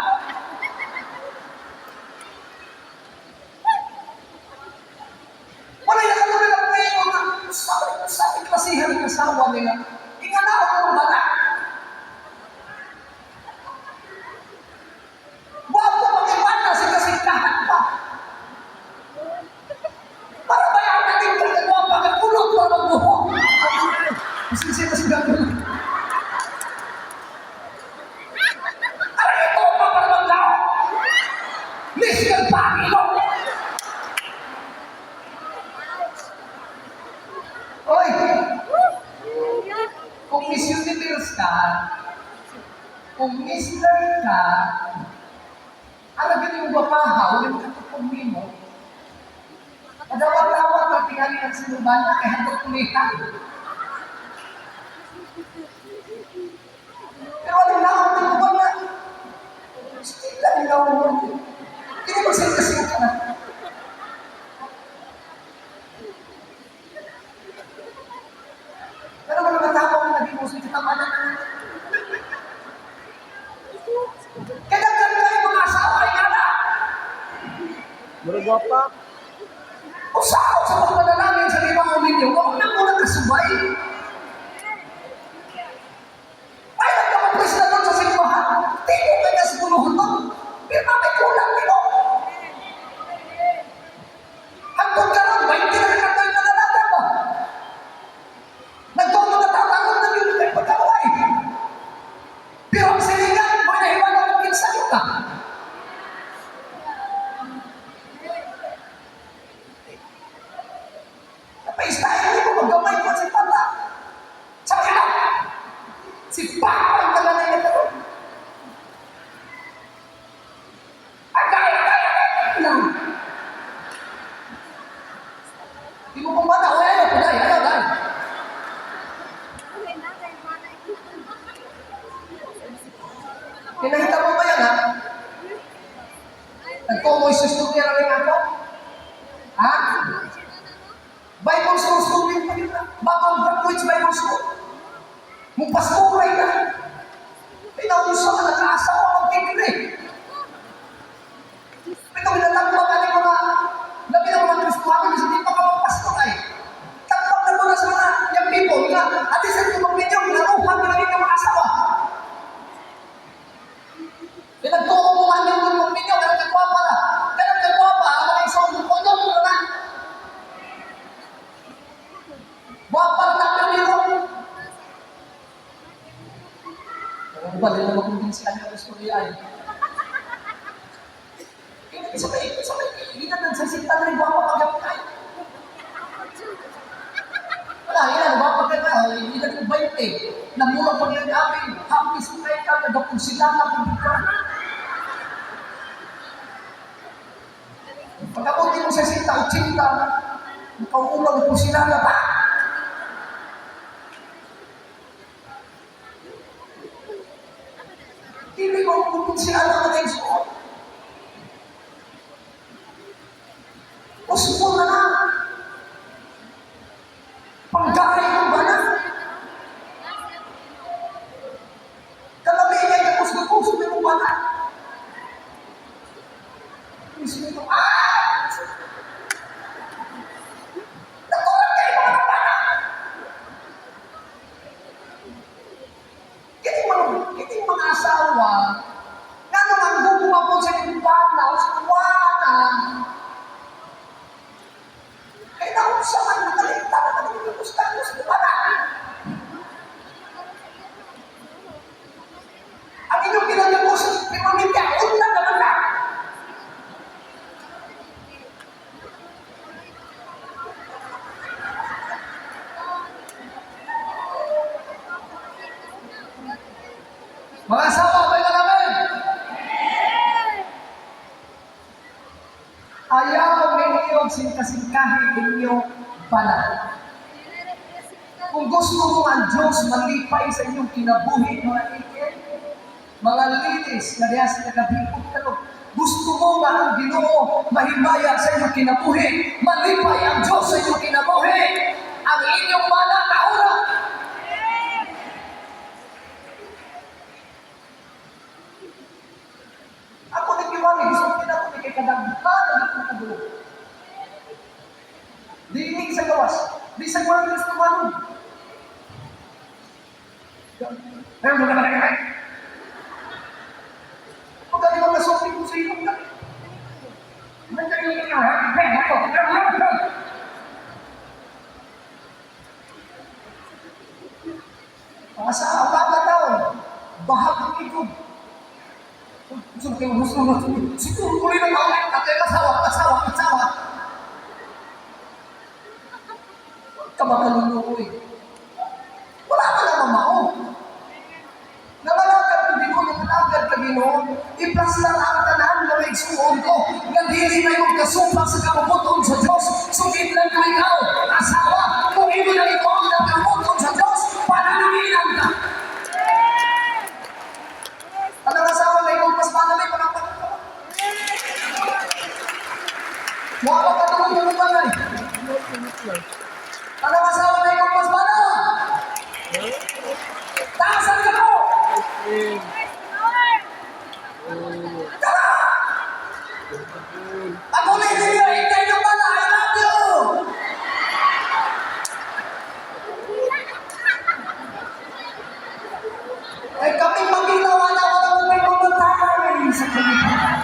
Wala yung nakalunod ang ngayon nga. Sabi, sabi klasihan ng asawa nila. Inganaw ang bata. Wapo mag-iwata sa kasingkahan pa. Para bayan natin kagagawa pa kakulot para magbuho. Pasensya na si Gabriel. Aray ito pa para magdao. Mr. Panginoon. Oy! Kung Miss Universe ka, kung Mr. ka, alam yun yung gwapaha, wala mo katupong nimo. Madawat-dawat ang tingali ng sinuban na kay handog kumita. Pero alam na ang tinuban na, still lang ikaw mo. Hindi magsalita ka na. Pero mga matapang na naging uso, kita na na. Kaya ganun kayo mga asawa ay nga Mura gwapa. Usaw sa pagpanalangin sa limang ninyo, huwag na muna kasubay. Ay, nagkakapres na doon sa simbahan. Timo ka na sa buluhon mo. Pero may kulang nino. Si Papa ang tagalay na tao. Agay, agay, agay! Lang. Di mo pang bata, oy, ayaw, ayaw, ayaw, ayaw. Kinahita mo ba yan, ha? Nagtumoy sa istorya na rin ako? Ha? Bible school student pa yun na. Bagong graduates Bible school. Mupasturay na. Pinausa ka, nag-aasawa ang tigre. Ito, ginatagpag ating mga, labi ng mga Kristuhano, kasi di pa ka magpastor ay. Tagpag na muna sa mga young people nga, at least ang tumagpinyo, ginaruhan mo na rin ng mga asawa. Pinagtuo mo man yung magpinyo, kanang kagwapa na. Kanang kagwapa, ang mga isang kuno mo na. Gwapa na pero. Pero ba, di na makumbinsi ang istorya ay. Sa may, hindi na nagsasita na rin gwapa pag yapon ay. Wala, yan, gwapa ka na, hindi na kung 20. Namura pag yan amin, happy sa ka, nagapong sila na kung ka. Pag abuti mo sa sinta, 80, nakauulang po sila na ba? Hindi ko kumbinsi ang mga igsoon. Uspo na lang. Panggay mo ba na? Kalami kay kakusgo-kusgo mo ba na? Mismo ito, ah! Natural kayo mga bana! Kining mga asawa, nga naman guguha po sa inyong bana o sa kuwana, kaya naunsa man, nakalimta na kami ng gustanos, di ba na? Ang inyong ginagamos, pamilya, unta naman na. Mga asawa, may namin. Ayaw ninyo singkasingkahin ninyo bala. Kung gusto mo ang Diyos malipay sa inyong kinabuhi, mga ikin, mga linis na diya sa nagabipot kayo, gusto mo nga ang Ginoo mahimaya sa inyong kinabuhi, malipay ang Diyos sa inyong kinabuhi, ang inyong bala kaura. Ako nagkiwali, gusto ko ako ni kay kadaghan ang nakadulo. Dinig sa gawas, di sa gawas ng Kristofano. Ayun, wala ka na. Pag ano mga kasulti ko sa iyo, mga sa bata tao, bahag ang ikog. Siguro ko rin ang mga kasawa, kasawa, kasawa. Kamakaluno ko eh. Wala ka na mamao. Nangalagad ka Ginoo, nangalagad ka Ginoo. I-plus lang ang tanan na may igsuon ko. Nga dili na yung kasupak sa kabubuton sa Diyos. Sugid lang ko ikaw, asawa. Kung imo na ito ang nakabuton sa Diyos, pananaginan ka. Anong asawa na ikaw mas manamay, pangapak. Mukha ka tulong ng umanay. Anong asawa na ikaw mas manamay? Taasan ka po! Tara! Pag-ulit ninyo, hintay nyo pala, I love you! Ay kaming magilaw na wala mo may mamatay sa kanila.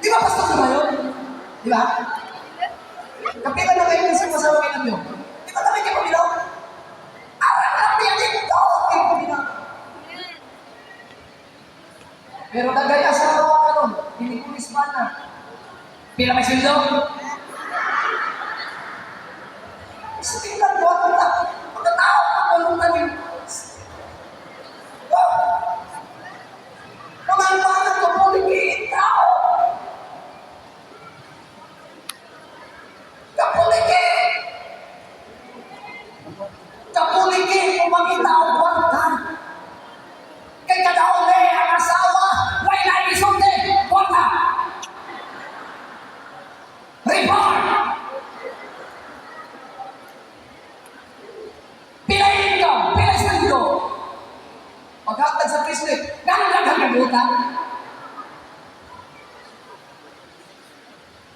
Di ba pastor na yun? Di ba? Kapila na kayo minsan masawa kayo nabyo. Di ba kami kayo pabilaw? Awa na piyanito! Kayo pabilaw. Pero nagay asawa ka nun, pinikulis ba na? Pila may sweldo? Sugilan ko ako na. Pagkatao ako nung tanim. Oh! Mga bata ko puliki tao. Kapuliki! Kapuliki kung makita ang kwarta. Kay kadaon eh, ang asawa, way na isulti, kwarta! Report! Pilay income, pilay sweldo. Paghatag sa business, ganun lang ang kabutan.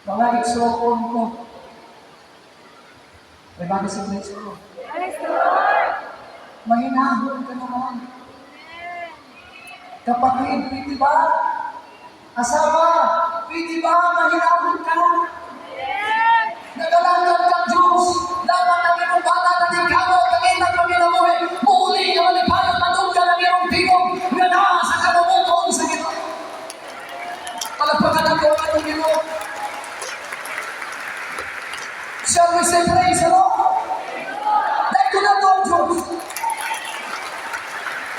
Mga igsoon ko. May bagay sa Kristo. Mahinahon ka naman. Kapatid, pwede ba? Asawa, pwede ba mahinahon ka? Nagalanggan kang Diyos. Dapat ang iyong bata na tingkamo, kangitang paminamuhi. Muuli ka malipayon, madunggan ang iyong tingog nga naa sa kamumuton sa Ginoo. Palagpakan ang iyong atong Ginoo. Shall we say praise the Lord? Dahil ko na ito ang Diyos.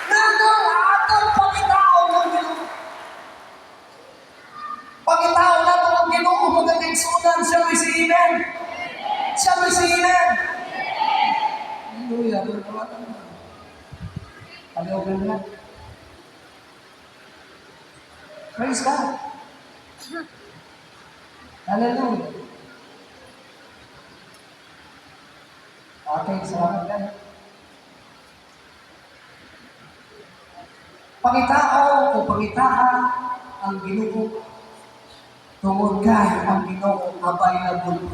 Nandang atong pangitao ng Ginoo. Pangitao na ito ang Ginoo mga kaigsunan. Shall we say amen? Shall we say amen? Hallelujah. Paliogan na. Praise God. Hallelujah. Okay, salamat guys. Pangitao o pangitaa ang Ginoo tungod kay ang Ginoo available.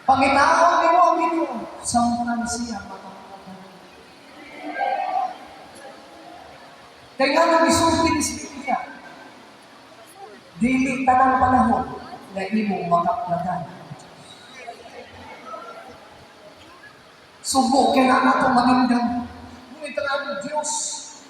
Pangitao nimo ang Ginoo samtang siya makakuha. Kay nga nang isulti ni Biblia, dili tanang panahon na imong makaplagan ang Diyos. Subo kay na nato maninggan. Ngunit ang Diyos,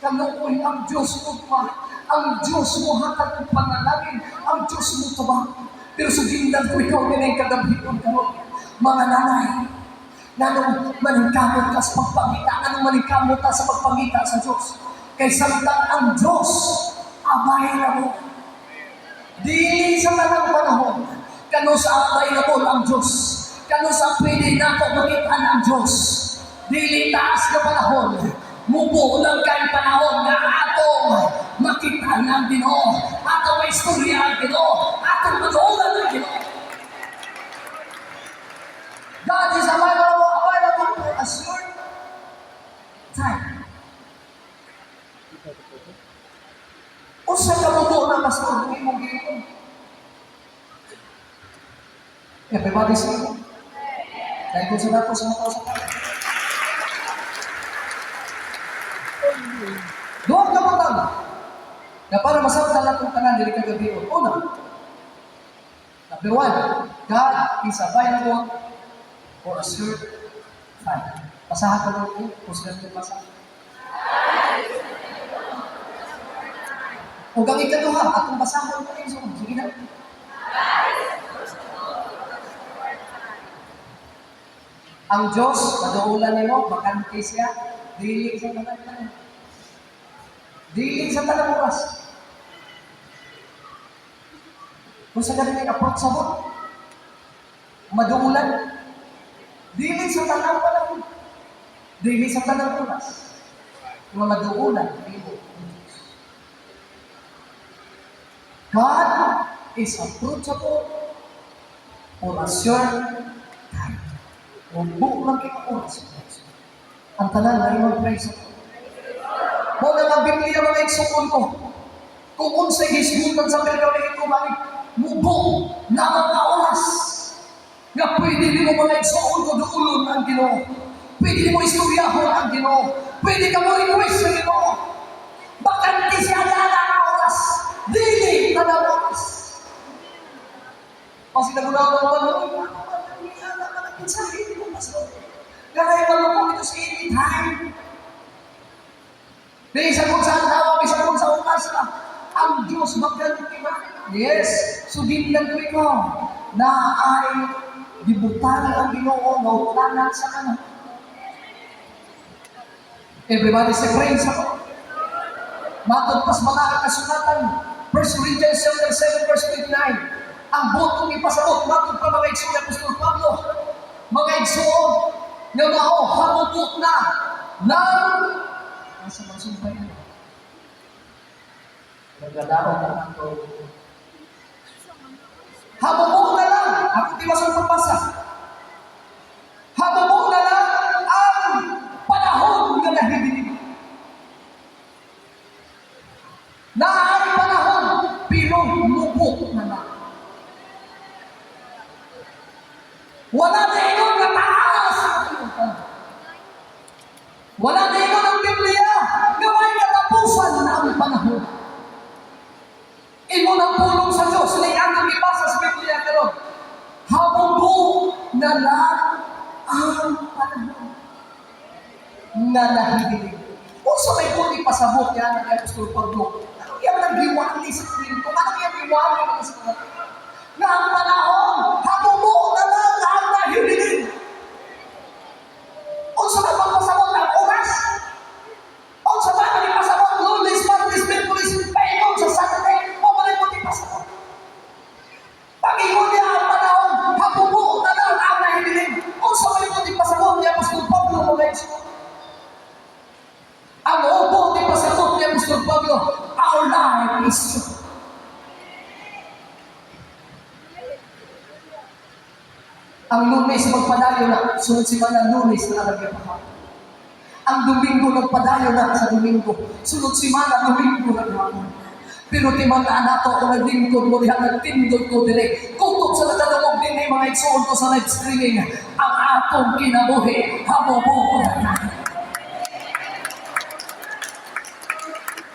kaluoy ang Diyos ugma, ang Diyos mo hatag og panalangin, ang Diyos mo tubag. Pero sugindan ko ikaw minay kagabhion karon, mga nanay, nanong maningkamot ka sa pagpangita, anong maningkamot ka sa pagpangita sa Diyos. Kay samtang ang Diyos, available. Dili sa tanang panahon, kano sa available ang Diyos. Kano sa pwede nato makita ang Diyos. Dili taas na panahon, mubo lang kay panahon nga atong makita ang Ginoo, atong maistorya ang Ginoo, atong maduolan ang Ginoo. God is available, available to a short time. Usa ka mubo na pastor ng imong Ginoo. Everybody say, dahil kung sa nato sa mga tao sa tao. Doon ka butang na para masabtan lang itong tanan dili kagabi. Una, number one, God is available for a short time. Basahan ko lang ito, kung sila ito basa. Ug ang ikaduha, atong basahon ko rin. Sige na. Ang Diyos, maduulan nimo, bakante siya, dili sa tanan tanan. Dili sa tanang oras. Kung sa ganun yung approach sa bot, maduulan. Dili sa tanang panahon. Dili sa tanang oras. Nga maduulan, nimo ang Diyos. God is approachable for a short time. Mubo lang kay oras. Ang tanan na imong praise. Mo na ang Biblia mga igsuon ko. Kung unsay hisgutan sa Biblia ito mali, mubo lamang nga oras. Nga pwede nimo mga igsuon ko duulon ang Ginoo. Pwede nimo istoryahon ang Ginoo. Pwede ka mo request sa Ginoo. Bakante siya na nga oras. Dili na nga oras. Kasi nagunawa ko ba, Ganay man mo ito sa anytime. Bisan kung saan tao, bisan kung sa oras ka, ang Diyos magganti ba? Yes, sugindan ko ikaw. Na ay gibutang ang Ginoo nga utanan sa kanan. Everybody say, "Praise the Lord." Matod pas mga kasulatan, 1 Corinthians chapter 7 verse 29, ang buot kong ipasabot, matod pa, mga igsoon, ni Apostol Pablo, mga igsoon, nga mao hamubo na ng nasa mga sumpay na. Nagdadaon na ato. Hamubo na lang. Ako di masang pagbasa. Hamubo na lang ang panahon nga nahibilin. Naay panahon, pero mubo na lang. Wala na ingon nga taas ang kalibutan. Wala na ingon ang Biblia nga may katapusan na ang panahon. Ingon ang pulong sa Diyos, ni ang gibasa sa Biblia karon. Hamubo na lang ang panahon nga nahibilin. Kung sa may buot ipasabot yan ng Apostol Pablo, anong iyang naghiwali sa kwento? Anong iyang hiwali mga sa? Nga ang panahon, hamubo na lang ang nahibilin. Unsa may pagpasabot ang oras? Unsa ba ang ipasabot? Lunes, Martes, Miyerkules, paingon sa Saturday, o man mo ipasabot. Pag-ingon niya ang panahon, hamubo na lang ang nahibilin. Unsa may buot ipasabot ni Apostol Pablo, mga igsoon? Ang buot ipasabot ni Apostol Pablo, our life is short. Ang Lunes magpadayon na, sunod semana Lunes na lang pa. Ang Domingo nagpadayon na sa Domingo, sunod semana Domingo na gihapon. Pero timan-a nato ako naglingkod mo diha, nagtindog ko dire. Kutob sa nagdadungog dinhi, mga igsoon ko sa live streaming, ang atong kinabuhi hamubo na.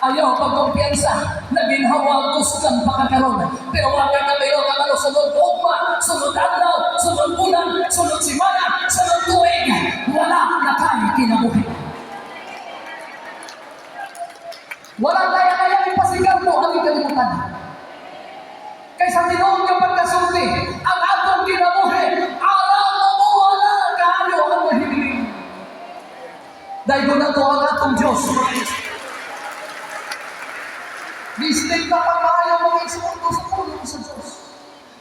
Ayaw pagkumpiyansa na ginhawa kusgan pa ka karon. Pero wa ka kabalo ka malo sunod ugma, sunod adlaw, sunod bulan, sunod semana, sunod tuig, wala na kay kinabuhi. Wala kaya kaya ipasigaw mo ang kalimutan. Kaysa tinuod nga pagkasulti, ang atong kinabuhi, alam mo wala kaayo ang mahibilin. Dahil na to ang atong Diyos. Bistig na pagmaayo, mga igsoon, sa pulong sa Diyos.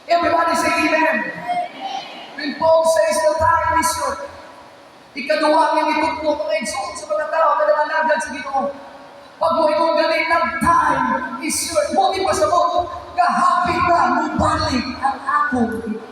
Everybody say amen. When Paul says the time is short, ikaduha nga gitudlo, mga igsoon, sa mga tao nga nangalagad sa Ginoo. Pag mo imong gani nag time is short, mo di pasabot, kahapit na mubalik ang akong Ginoo.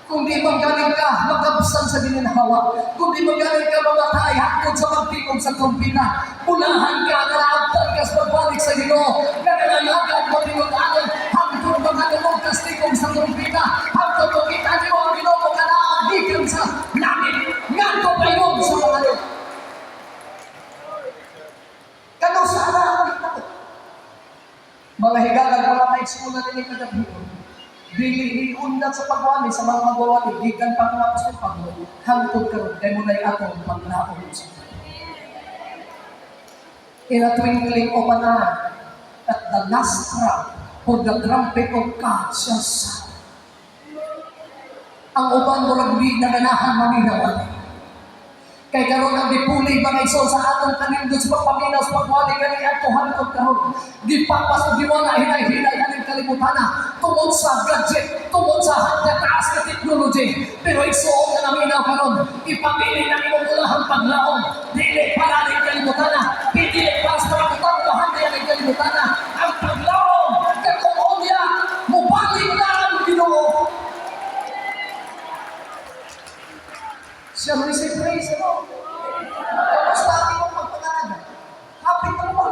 Kung di man galing ka, magkabsan sa gininhawa. Kung di man galing ka mamatay, hangtod sa pagtingog sa trumpita. Unahan ka, karaabtan ka sa pagbalik sa Ginoo. Nga nangalagad matinud-anon, hangtod makadungog ka sa tingog sa trumpita. Hangtod makita niyo ang Ginoo mo kanaag gikan sa langit. Ngadto payon sa mga. Kano sa ana ang mahitabo? Mga higalag, mga kaigsuonan nini kagabi, dili iundat sa pagwali sa mga magwawali gikan pa nga Apostol Pablo hangtod karon kay mo atong paglaom sa. In a twinkling of an eye, at the last trump, for the trumpet of God shall sound. Ang uban murag di na ganahan maminaw. Kay karon ang gipuli, mga igsoon, sa atong kanindot sa pagpaminaw sa pagwali kani adto hangtod karon. Gipapas og giwala hinay-hinay aning kalibutan tungod sa gadget, tungod sa taas na technology. Pero igsoon nga naminaw karon, ipamili na imong ulahang paglaom. Dili para ning kalibutan, dili para sa mga butang aning kalibutan. Ang paglaom kay kung unya mubalik na ang Ginoo. Shall we say praise the Lord? Kamusta ang imong pagpangalaga? Hapit na mo.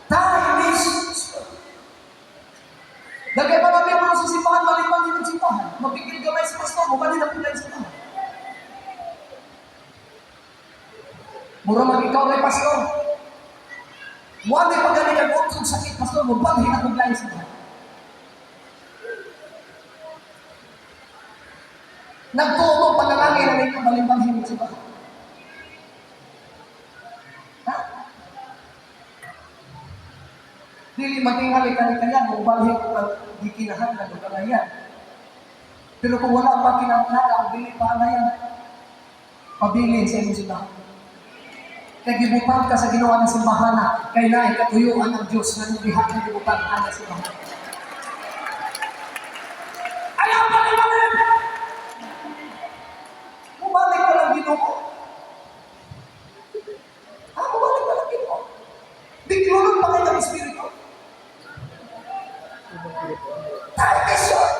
Time is short. Dagay mga miyembro sa simbahan, malimang din ang simbahan. Mapigil gamay sa pastor, mabali na pula sa simbahan. Mura mag ikaw kay pastor. Wala pa gani kag untog sakit, pastor, mabalhin akong lain sa simbahan. Nagtuo mo panalangin na ninyo malimbalhin sa simbahan. Ha? Dili matinghal kani kaya mo balhin ko ang gikinahanglan og kalayan. Pero kung wala pa kinahanglan ang dili pa alayan, pabilin sa imong simbahan. Kay gibutang ka sa Ginoo ng simbahan na kay naay katuyuan ang Dios nga diha ka gibutang ana simbahan. Ayaw pa ni Manen! Mubalik ka lang Ginoo. Ha? Mubalik ka lang Ginoo. Biglulog pa kayo ng Espiritu. Time is short.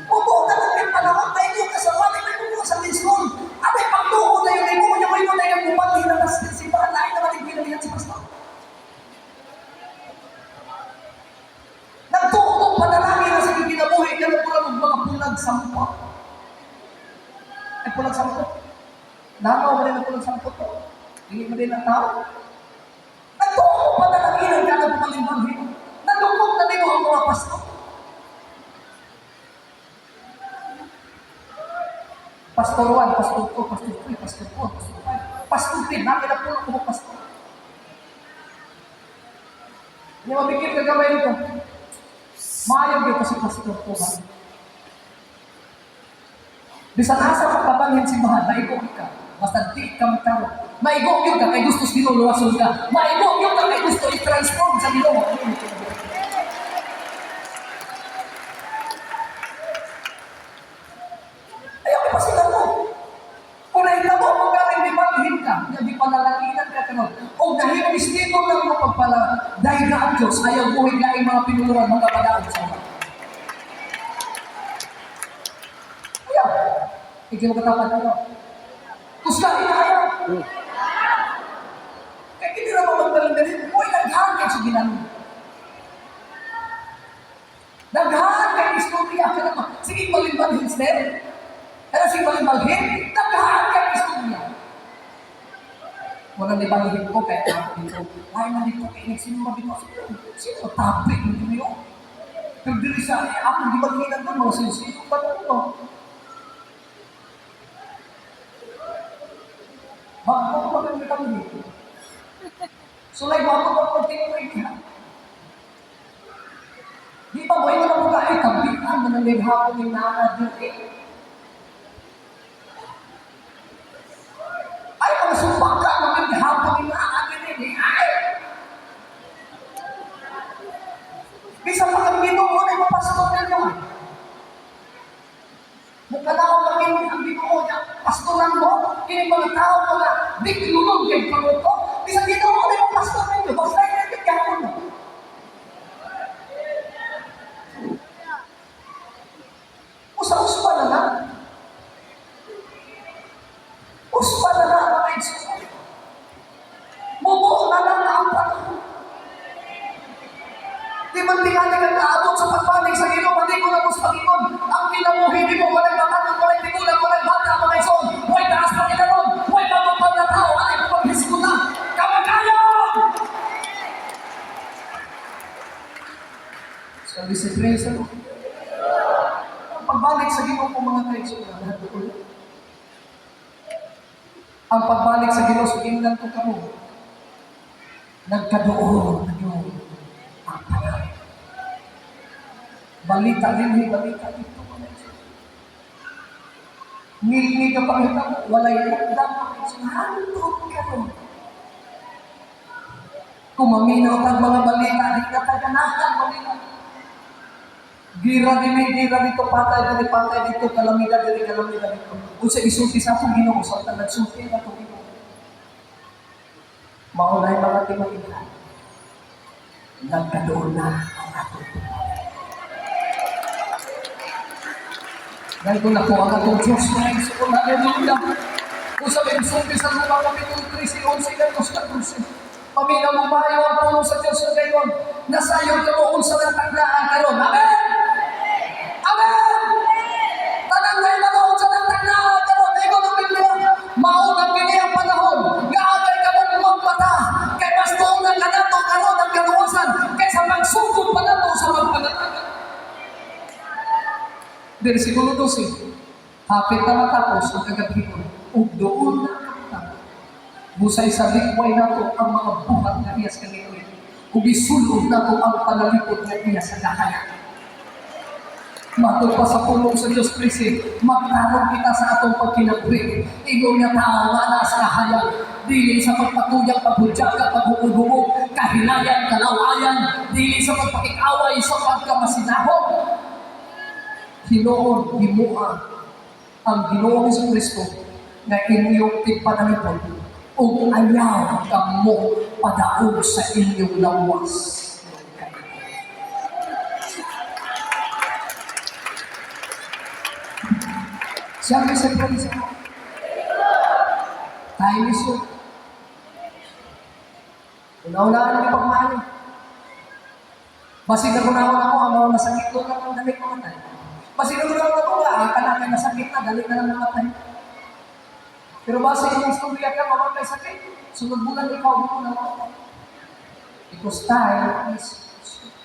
Mubuo na lang yung panahon, tayo yung kasawali, may mubuo sa mismon. Abay, pagtuo na yun, mo niya, may na yung bumali na nas simbahan, lain naman yung pinalihan si Pastor. Nagtuo mong panalangin na sa kinabuhi, ganun ko lang mga pulag sampot. Ay, pulag sampot. Namaw mo rin ang pulag sampot to. Hindi mo din ang tao. Nagtuo mong panalangin ang gano'ng pumalimbangin. Nalungkot na din mo ang mga pastor. Pastor 1, Pastor 2, Pastor 3, Pastor 4, Pastor 5, Pastor 10, nakinapuno ko mo pastor. Hindi mabikit ka gamay nito. Maayo gyud ko si Pastor ko ba? Bisan asa pagkabalhin simbahan, maigo ka. Basta di ka magtaro. Maigo gyud ka kay gusto sa Ginoo luwason ka. Maigo gyud ka kay gusto i-transform sa Ginoo. Ayaw ko pasilan mo. Kung nahitabo mo galing di balhin ka, nga di panalanginan ka karon. O dahil mistigo lang mo pagpala, dahil ka ang Diyos, ayaw buhay laing mga pinuluran, mga padaog sa mga. Ayaw. Ikaw katapat ano? Kusga, ayaw. Kaya hindi na mo magbalin-balin, huwag naghaan kay sa ginano. Daghan kay istorya ka naman. Sige, balin-balhin, sir. Kaya sige, balin-balhin, daghan kay istorya. Wala ni balhin ko, kaya ako dito. Ay, na dito, kaya nagsimba dito. Sino topic nito yun? Pero dili sa ako, di balhinan ko, mga sino ba ito? Bakit ko ba kami kami dito? So, like, ako ba pagtingin niya? Di ba, mo na mo ka, eh, kabitan mo na hapon yung naa dito eh. Ay, mga sumbaka, mga hapon yung naa dito eh. Ay! Bisa pa kang Ginoo na mapastor ninyo. Mukha na ako kang ang Ginoo niya. Pastoran mo, kini mga tao mga biglulog kay panguto. Bisa Ginoo na mapastor ninyo. Basta yung gapon mo. Usa-uspa na lang. Uspa na lang mga igsoon. Mubuo na lang na ang panahon. Di man tingali ka kaabot sa pagbalik sa Ginoo, hindi ko na mas pagingon. Ang kinabuhi di mo, walay matangag, walay tigulang, walay bata, mga igsoon. Walay taas pa kinaron, walay bagong pagkatao, alay mo maghisgot na. Kamagayon! So, this is praise the Lord. Ang pagbalik sa Ginoo po mga kaigsoon, lahat ko. Ang pagbalik sa Ginoo sa Ginoo ko kamo, nagkadoon na yun ang panahon. Balita din, balita dito. Mga igsoon. Ngilingig ka pangita mo, walay lockdown, mga igsoon. Hantod ka ron. Kung maminaw tag mga balita, di ka taganahan, maminaw. Gira dini, gira dito, patay dini, patay dito, kalamidad dini, kalamidad dito. Unsa isulti sa atong Ginoo, sa atong nagsulti na atong Ginoo. Maunay mga timainhan. Nagkadoon na ang atong pagbalik. Dahil kung nakuha ang atong Diyos, mga igsoon, hallelujah. Kung sa sulti sa Roma, Kapitulo 13, 11, 14, paminaw mo maayo ang pulong sa Diyos na gayon. Nasayon ka mo unsa ng taglaan karon. Amen! Amen! Tanan kay manood sa ng taglaan karon. Ingon ang Biblia, maunang kini ang panahon nga agay ka mong magmata kay mas tuon na kanato karon ang kaluwasan kaysa magsugod pa nato sa magpananagan. Versikulo 12. Hapit na matapos ang kagabhion, ug doon na ang kabutangan. Busay sa likway nato ang mga buhat nga iyas kanino. Ug isulob nato ang panalipod nga iya sa gahaya. Matod pa sa pulong sa Diyos, Prisi, magtarong kita sa atong pagkinabuhi. Ingon nga tao nga naa sa kahayag, dili sa pagpatuyang, paghudyaga, paghumog-humog, kahilayan, kalawayan, dili sa pagpakikaway, sa pagkamasinahon. Hinuon, himua ang Ginoong Kristo nga inyong tigpanalipod ug ayaw kamo padaog sa inyong lawas. Siya may sa praise. Time is short. Una-unaan ang pagmahal. Basig na kunahon ako, ang mga masakit ko lang ang dali mamatay. Basig na kunahon ako, nga, kanakay nasakit na, dali na lang namatay. Pero base yung istorya ka, mamatay sakit. Sunod bulan, ikaw mo na mamatay. Because time is short.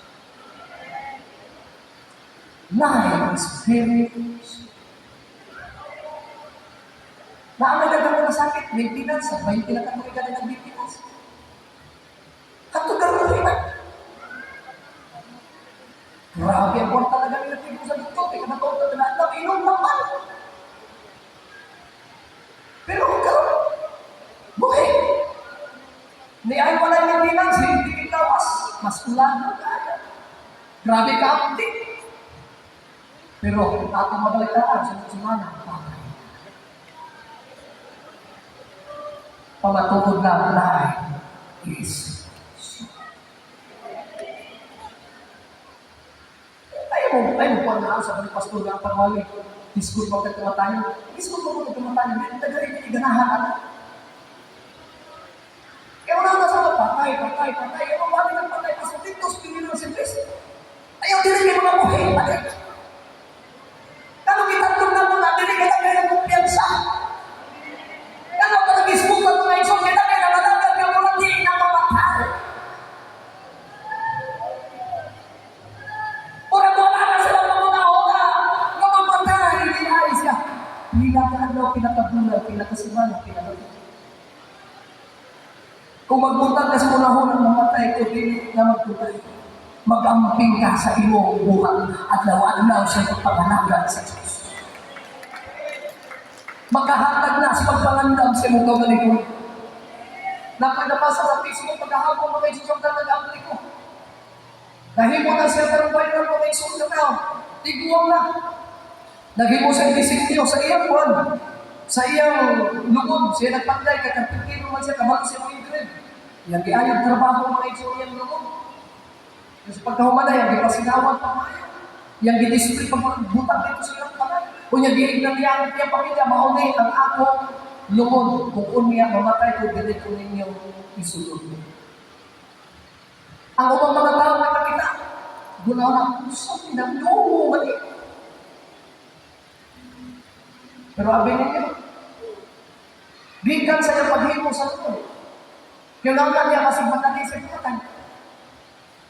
Life is very short. Naamay na kang masakit, maintenance, sa 20 na kang ka na nag-maintenance. Hatod ka rin na. Grabe ang kwarta na gano'n nagtigo sa doktor, kaya natuot na na inom naman. Pero kung karon, buhi. Ni ay wala maintenance, hindi lawas, mas ulan ka. Grabe ka update. Pero atong mabalitaan sa semana, patay. Pamatuod na life is short. Ayaw mo pa na sa mga pastor nga pagwali. Discord mo kag kamatayon. Discord mo kag kamatayon. May tagay ni ganahan ana. Kaya wala na sa patay, patay, patay. Ayaw mo wali ng patay. Pastor Titos, pinili si Kristo. Ayaw dili kay mga buhi. Patay. Kano gitatlong na mo na, dili ka na ng kumpiyansa. Kano ka nag-isputan mga isong kita kay nangalagan nga mga di na mamatay. Ora wala na sila mga nga mamatay, di ay siya. Pila ka adlaw, pila ka bulan, pila ka semana, pila ka tuig. Kung magbuntag ka sa unahon ang mamatay ko, dili na magtutay. Mag-amping ka sa imong buhat adlaw-adlaw sa pagpangalaga sa Diyos. Makahatag na sa pagpangandam sa imong kaugalingon. Napadapasa sa Facebook pagkahapon mga Isus ang nag-ampli ko. Nahimo na siya karong viral mga Isus na tao. Tiguang na. Naghimo siya disinyo sa iyang buwan. Sa iyang lungod, siya nagpanday, kay karpintero man siya, kabalo siya mga grade. Iyang giayog trabaho mga Isus iyang lungod. Sa pagkahumanay, ang gipasinawan pa maayo. Iyang gidisplay pag butang dito sa iyang kamay. Unya giingnan niya ang iyang pamilya, mauni ang akong lungod. Kung unya mamatay ko, dili ko ninyo isulod. Ang ubang mga tao nga nakita, gunaw na, sa pinagdumo man eh. Pero abi ninyo, gikan sa iyang paghimo sa lungod. Kaya lang niya kasi madali sa pagkatay.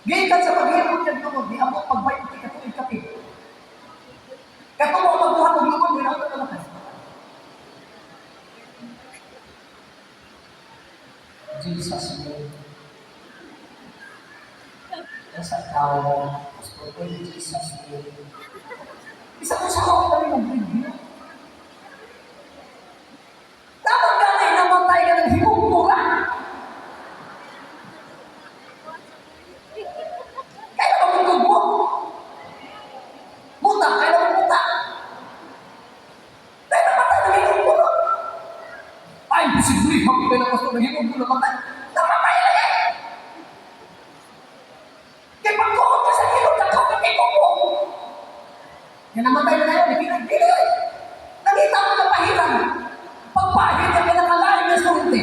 Gikan sa paghimo niya lungod, di abot pag 20 ka tuig kapil. Kato mo magbuhat og lungod, wala ka namatay. Jesus name. Nasa tao, Pastor ko, Jesus name. Isa ko sa ako kami mag-review. Tama gani, namatay ka ng himong mura. Kaya ba mo? Buta, kaya mo buta. Kaya namatay ng himong mura. Ay, posible, hapit na pastor ng himong mura, namatay. Namatay lagi. Kaya pagkuhot ka sa hilod, nagkuhot kay kuko. Kaya namatay na yun, hindi Nakita mo na pahiran. Pagpahid ang pinakalain na sulti.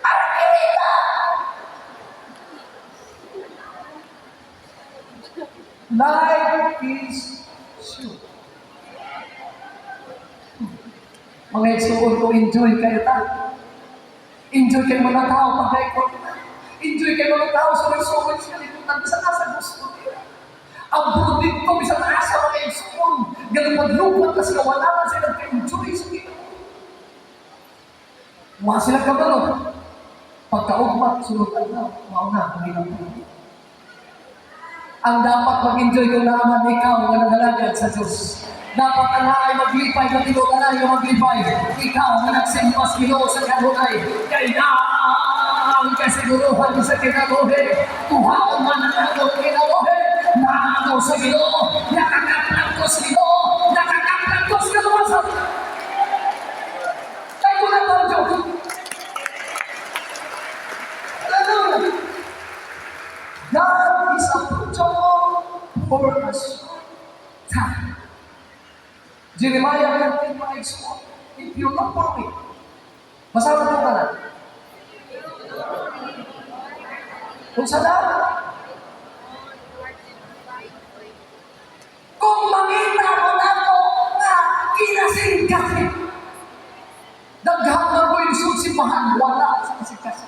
Parang irita! Life is short. Mga igsuon ko, enjoy kayo ta. Enjoy kayo mga tao pag kita. Enjoy kayo mga tao sa nagsuon sa kalibutan. Bisa nasa gusto nila. Ang buod dito, bisa nasa mga igsuon. Ganun paglupat kasi wala man sila nag-enjoy sa Ginoo. Wa sila kabalo. Pagkaugma, sunod adlaw, mao na ang ilang buhi. Ang dapat mag-enjoy kung naaman ikaw nga nagalagad sa Diyos. Dapat ang ay maglipay, na tinuod ang ay maglipay. Ikaw nga nagsimba sa Ginoo sa kanunay, kay naa ang kasiguruhan sa kinabuhi. Kuhaon man ang atong kinabuhi, naa ko sa Ginoo, nakakaplag ko sa Ginoo, nakakaplag ko sa kaluwasan. Kay ko na ang Diyos. Hallelujah! God is approachable for a short time. Jeremiah 13, mga igsoon, if you look for me, basa mo ka na. Kung sa na, kung mangita mo nako nga kinasingkasi, daghang na ko yung simbahan, wala sa kasingkasi.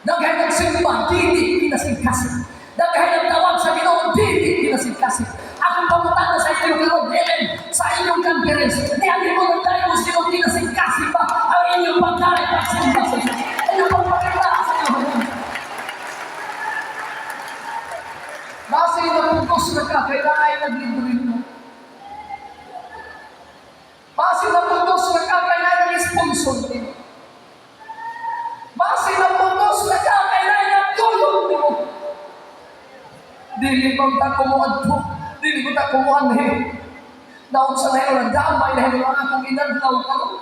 Daghan nagsimba, dili kinasingkasi. Daghan nagtawag sa Ginoo, dili kinasingkasi. Akong pangutana sa inyong karon, Helen, sa inyong conference, niagi mo nagtayo mo sino kinasingkasi ba ang inyong pagkain pagsimba sa Diyos? Inyong pagpakita sa Ginoo. Base napugos na ka, kailangan ay naglibre mo. Base napugos na ka, kailangan nag-sponsor mo. Base napugos na ka, kailangan nagtulong mo. Dili bang ta kumuadto, dili ko ta kumuanhi. Naon sa nayon, ang damay na ang akong inadlaw karon.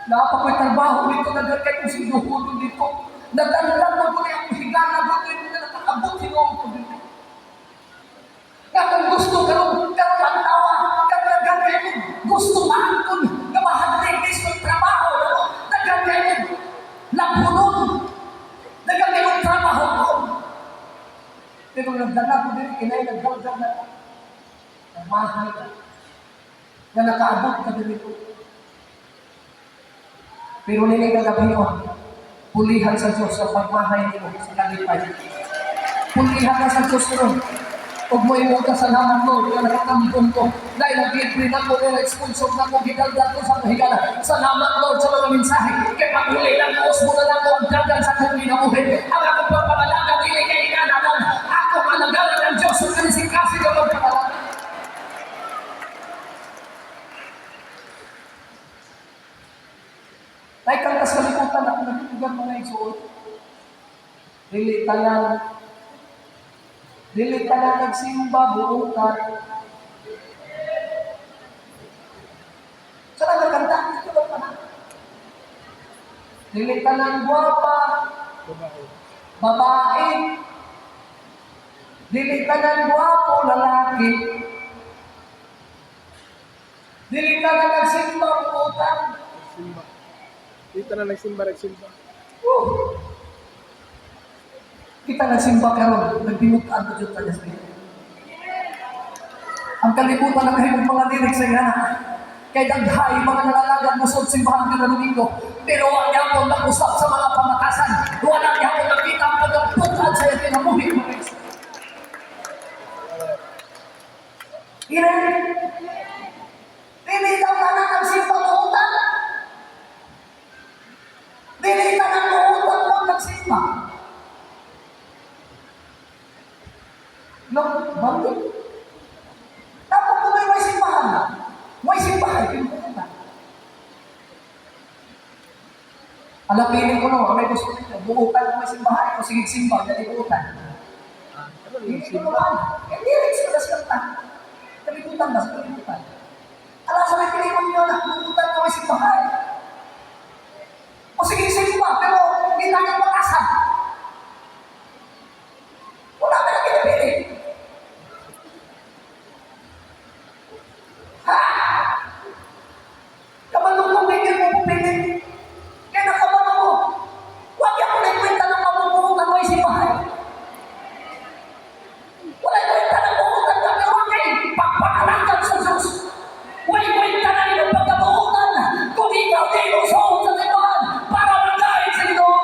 Naa pa ko'y trabaho dito, nagkakay kay kong sinuhudon dito. Nagdandan mo ko na akong higana, ko na nakakabot hinuon ko dito. Nga kung gusto karon, karon ang tawa, kang daghan kay mo, gusto maangkon, nga mahadling mismo trabaho, no? Daghan kay mo, labunon, daghan kay mo trabaho ko. Pero nagdala ko din, kinay nagdaldag na ka. Nagmahay ka. Nga nakaabot ka din ito. Pero nini kagabi pulihan sa Diyos ang pagmahay nimo sa kalipay. Pulihan na sa Diyos ron. Ug mo imo ka salamat, Lord, nga nakatambong ko. Dahil nag-libre na ko, nag-sponsor na ko, gidaldan ko sa higala. Salamat, Lord, sa mga mensahe. Kay pag-uli lang, mo na lang ko ang dagan sa akong kinabuhi. Ang akong pagpapalaga, dili kay inanaman. Akong alagaran ng Diyos, ug kanisikasi ka magpapalaga. Ay kang sa kalibutan ako nagtugan mga igsoon. Dili tanan nagsimba buutan. Sa nagkanta ito ba pa? Dili tanan gwapa, Babae. Babae. Dili tanan gwapo, lalaki. Dili tanan nagsimba buutan. Nagsimba. Dito na nagsimba, nagsimba. Oh. Kita nagsimba karon, nagbinutaan ko jud tayo sa inyo. Ang kalibutan ng kahimong mga lyrics sa ingana. Kay daghay mga nangalagad mo sa simbahan kada Domingo. Pero wa gyapon nag-usap sa mga pamatasan. Wala gyapon nakita ang pagkaputan sa iyang kinabuhi, mga igsoon. Ire, dili daw tanan nagsimba buutan. Dili tanan buutan pag nagsimba. No, bakit? Dapat kung may simbahan, may simbahan, yung alam, piling ko no, may gusto nito, buutan kung may simbahan, kung sige simba, dali buutan. Ah, ano Hindi ko nagsimba? naman. Hindi rin sila sa kanta. Kalibutan ba sa kalibutan? Ala sa may piling mo na, buutan kung may simbahan. O sige simba, pero hindi tayo batasan. Wala ka na pinipili. Ha? Kabalo ko, hindi mo pumili. Kaya nakabalo mo. Huwag yan mo na kwenta ng mabubuhutan mo ay simbahan. Wala kwenta ng buhutan ka, pero huwag kay pagpapalagad sa Diyos. Wala kwenta na inyong pagkabuhutan kung ikaw di mo suot sa simbahan para magdahil sa Ginoo.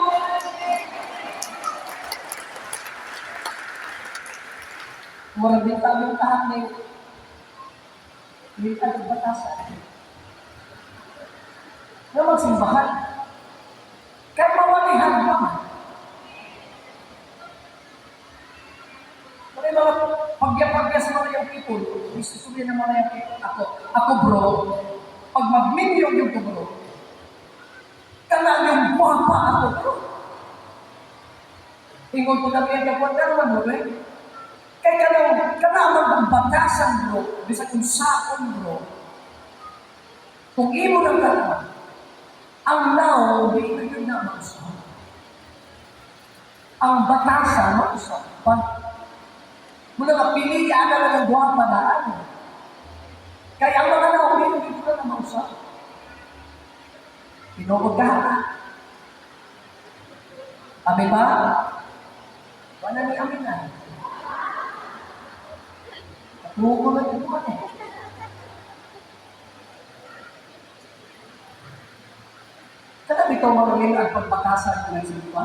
Murag bintang-bintahan ni bintang ng batasan. Nga magsimbahan. Kaya mga pagya-pagya sa mga young people, gusto sabihin ng mga young people, ako, ako bro, pag magminyo yung ko bro, kana yung gwapa ako bro. Ingon ko na kaya kaya naman bro, eh. Kay kanang kanang ang batasan bro, bisag kung saon bro, kung imo nang tanaw, ang law, di na yun na mausap. Ang batasan, mausap pa. Muna nga, pilihan na lang ang gwapa na ano. Kaya ang mga law, di na dito na mausap. Tinuod ka. Abi ba? Wala ni amin na. Natugo na ito eh. Kada bitaw mga ang pagpakasan ng sa iba.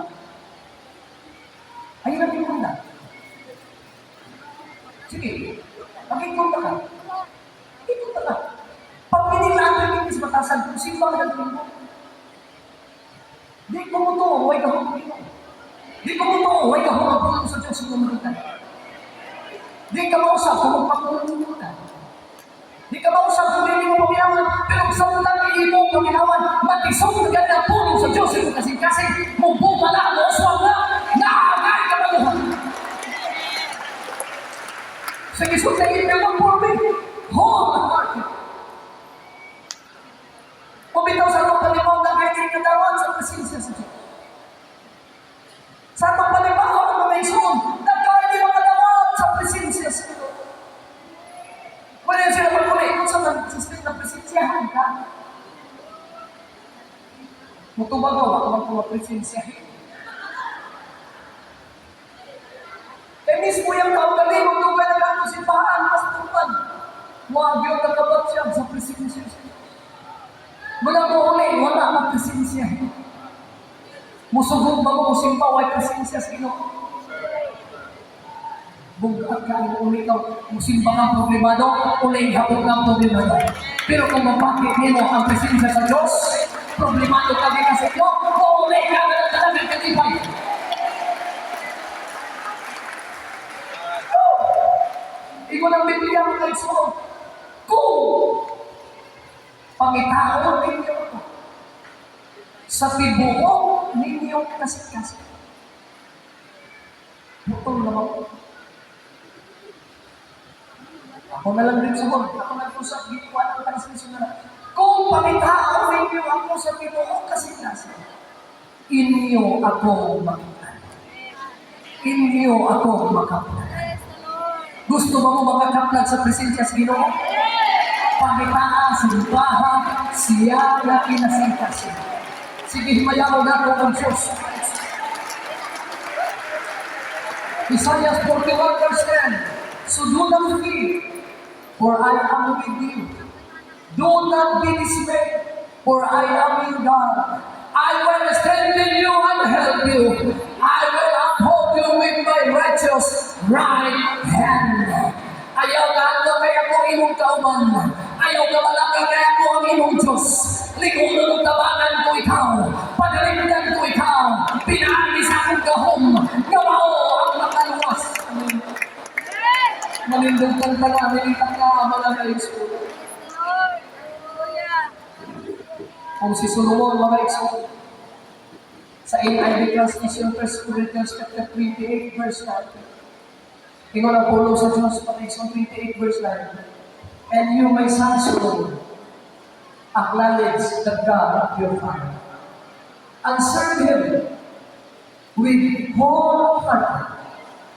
Ayun ang tingnan na. Sige, magiging ka. Magiging ka. Pag pinilaan ng sa batasan, kung sino ba ang mo? Di ko mo to, huwag ka humagin. Di ko mo to, huwag ka humagin sa Diyos ng mga. Di ka mausap kung magpapulong ka. Di ka mausap kung hindi mo paminawan, pero sa utang imong paminawan, matisog na ganda pulong sa Diyos imong kasing-kasing, mubuka na, muuswag na, naangay ka maluhan. Sa Gisod na email ng pulpit, wholehearted. Pumitaw sa atong palimaw na kahit katawan sa presensya sa Diyos. Sa atong palimaw ng mga igsoon, nagkain mga sa presensya sa Diyos. Wala sila magmuli, kung sa mag-sustain na presensyahan ka. Mutubag ako, ako man po presensyahin. Eh mismo yung kaugalingon dugay na lang simbahan, mas tupad. Huwag yung nakabat siya sa presensya sa Diyos. Wala mo uli, wala ang presensya. Musugod ba mo simba, way presensya sa Ginoo. Bugat ka ang uli ka, musimba kang problemado, uli hapon kang problemado. Pero kung mapakit nimo ang presensya sa Diyos, problemado ka din sa Diyos, uli ka na talagang katibay. Ikaw ng Biblia mga igsoon, kung pangitaon ninyo ako sa tibuok ninyong kasing-kasing. Putol naman ko. Ako na lang din sugod. Ako na po sa gitwa ng transmission na lang. Kung pangitaon ninyo ako sa tibuok kasing-kasing, inyo ako makita. Inyo ako makaplag. Gusto ba mo makakaplag sa presensya sa Ginoo? Pangitaa, simbaha, siya na kinasingkasing. Sige, himayaw na ako ang Diyos. Isaiah 41 verse 10. So do not fear, for I am with you. Do not be dismayed, for I am your God. I will strengthen you and help you. I will uphold you with my righteous right hand. Ayaw ka ano kay ako imong kauban. Ayaw ka balaka kay ako ang imong Diyos. Likunon ug tabangan ko ikaw. Panalimdan ko ikaw. Pinaagi sa akong gahom. Nga mao ang makaluwas. Malindog kang taga, nilitang ka, mga kaigsoon. Kung si Solomon, mga igsoon, sa NIV translation, 1 Corinthians chapter 28, verse 9. Ingon ang pulong sa Diyos, mga igsoon, 28, verse 9. "And you, my son Solomon, acknowledge the God of your father, and serve Him with whole heart."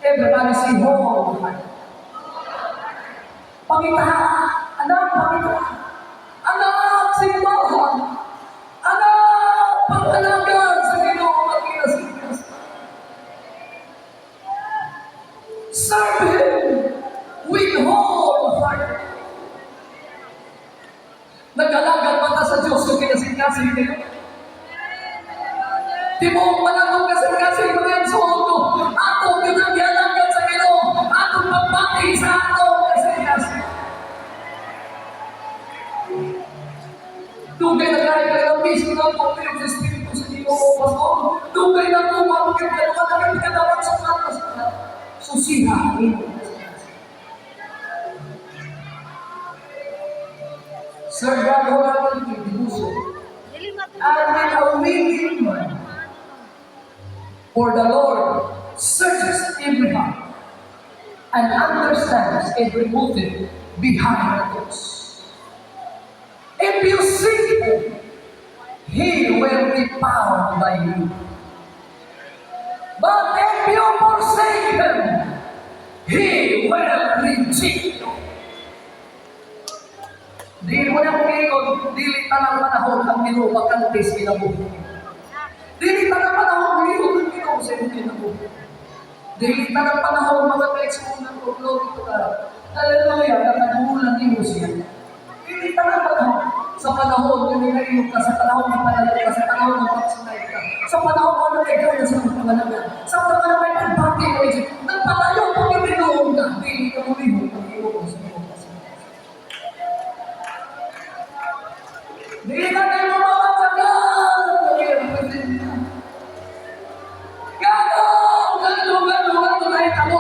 Everybody say whole heart. Pangita, anak, pangita. Anak, simbahan. Anak, pag-alagad sa Ginoo at kinasingkas. Serve Him with whole heart. Nag-alagad pa ta sa Diyos kung kinasingkasing kayo. Tibuok man atong kasing-kasing mga igsoon ko. Atong yun ang gialagad sa Ginoo. Atong pagbati sa atong kasing-kasing. Dugay na kahit kaya ang mismo na po sa Espiritu sa Ginoo, Pastor. Dugay na po mga kaya ka dapat sa katas. Susiha. Sir God wholeheartedly devotion and with a willing mind. For the Lord searches every heart and understands every motive behind the thoughts. If you seek Him, He will be found by you. But if you forsake Him, He will reject you. Di mo na kung ingon, dili tanang panahon ang Ginoo bakante sa kinabuhi. Dili tanang panahon lihok ang Ginoo sa imong kinabuhi. Dili tanang panahon, mga kaigsuonan ko, glory to God. Hallelujah, nakadulan nimo siya. Dili tanang panahon, sa panahon nga nilahiyog ka, sa panahon nga palayo ka, sa panahon nga pagsunay ka, sa panahon nga nagkaw na sa mga pangalaga, sa panahon nga may pagbati ka, nagpalayo kung iniluong ka, dili ka mulihok ang Ginoo sa imong kasama. Dili ka kayo mamatsagal! Gano! Gano! Gano! Gano! Kahit ako,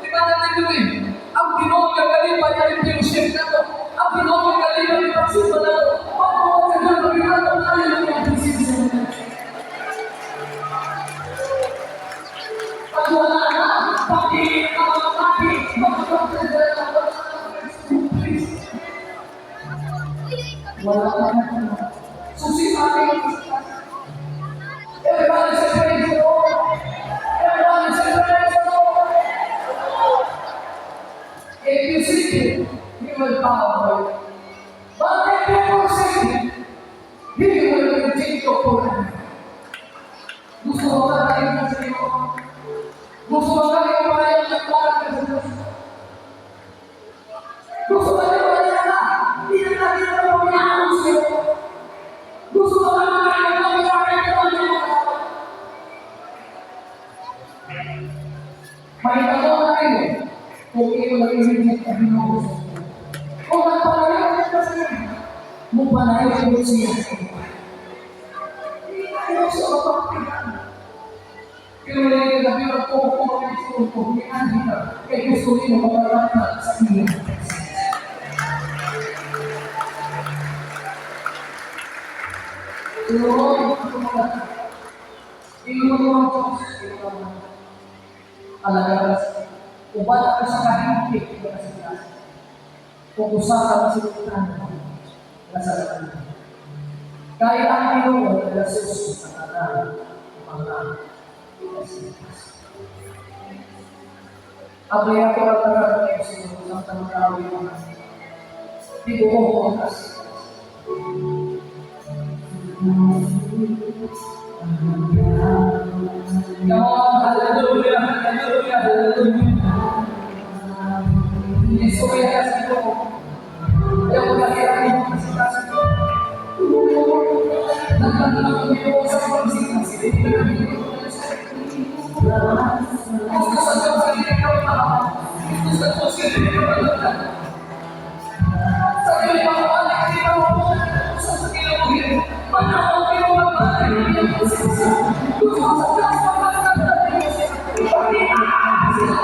di ba natin yun eh? Ang Ginoo nga kalipay na yung fellowship na to. Ang Ginoo nga kalipay yung pagsimba na to. Mamatsagal! Mamatsagal! Tayo yung presensya mo. Pag wala na, pag pag please. Wala na. Susi natin. Everybody say praise the Lord. Everybody say praise the Lord. If you seek Him, He will bow for you. But if you forsake Him, He will reject you forever. Gusto mo ba tayo sa iyo? Gusto mo ba tayo payag ng parang sa Diyos? Gusto ba tayo wala na? Hindi na natin na pamayaan sa iyo. Gusto mo ba tayo pamayaan ng mga? May tanong na kayo kung ikaw lang i-reject ang Ginoo sa iyo. Kung nagpalayo ka sa iyo, mupalayo ko siya sa iyo. Hindi tayo sa mapaktigan. Pero yung gabi magkukuha ng ko, ka, kay gusto niyo mapalakpak sa iyo. Lord, iyong mga Diyos, alagaras, uban ako sa kahigpit ng kasalanan. Kung usa ka masinugtan, nasa Kaya ang Ginoo nagasuso sa tanan mga kasalanan. Abay ako ang tanan ng sa tanong mga di ko oras. Come on, hallelujah, hallelujah, hallelujah. Isuya ka sa ito. Ayaw ko nakira mo kasi kasi. Nagtatanong ko sa pagsikas. Gusto sa Diyos sa hindi ka Gusto sa Diyos sa hindi ka Sa iyo pamamalik, hindi ka mapupunta sa kinabuhi. Panahon kayo magbalik, hindi ka Gusto sa Diyos magpapalagay. Ipakita sila.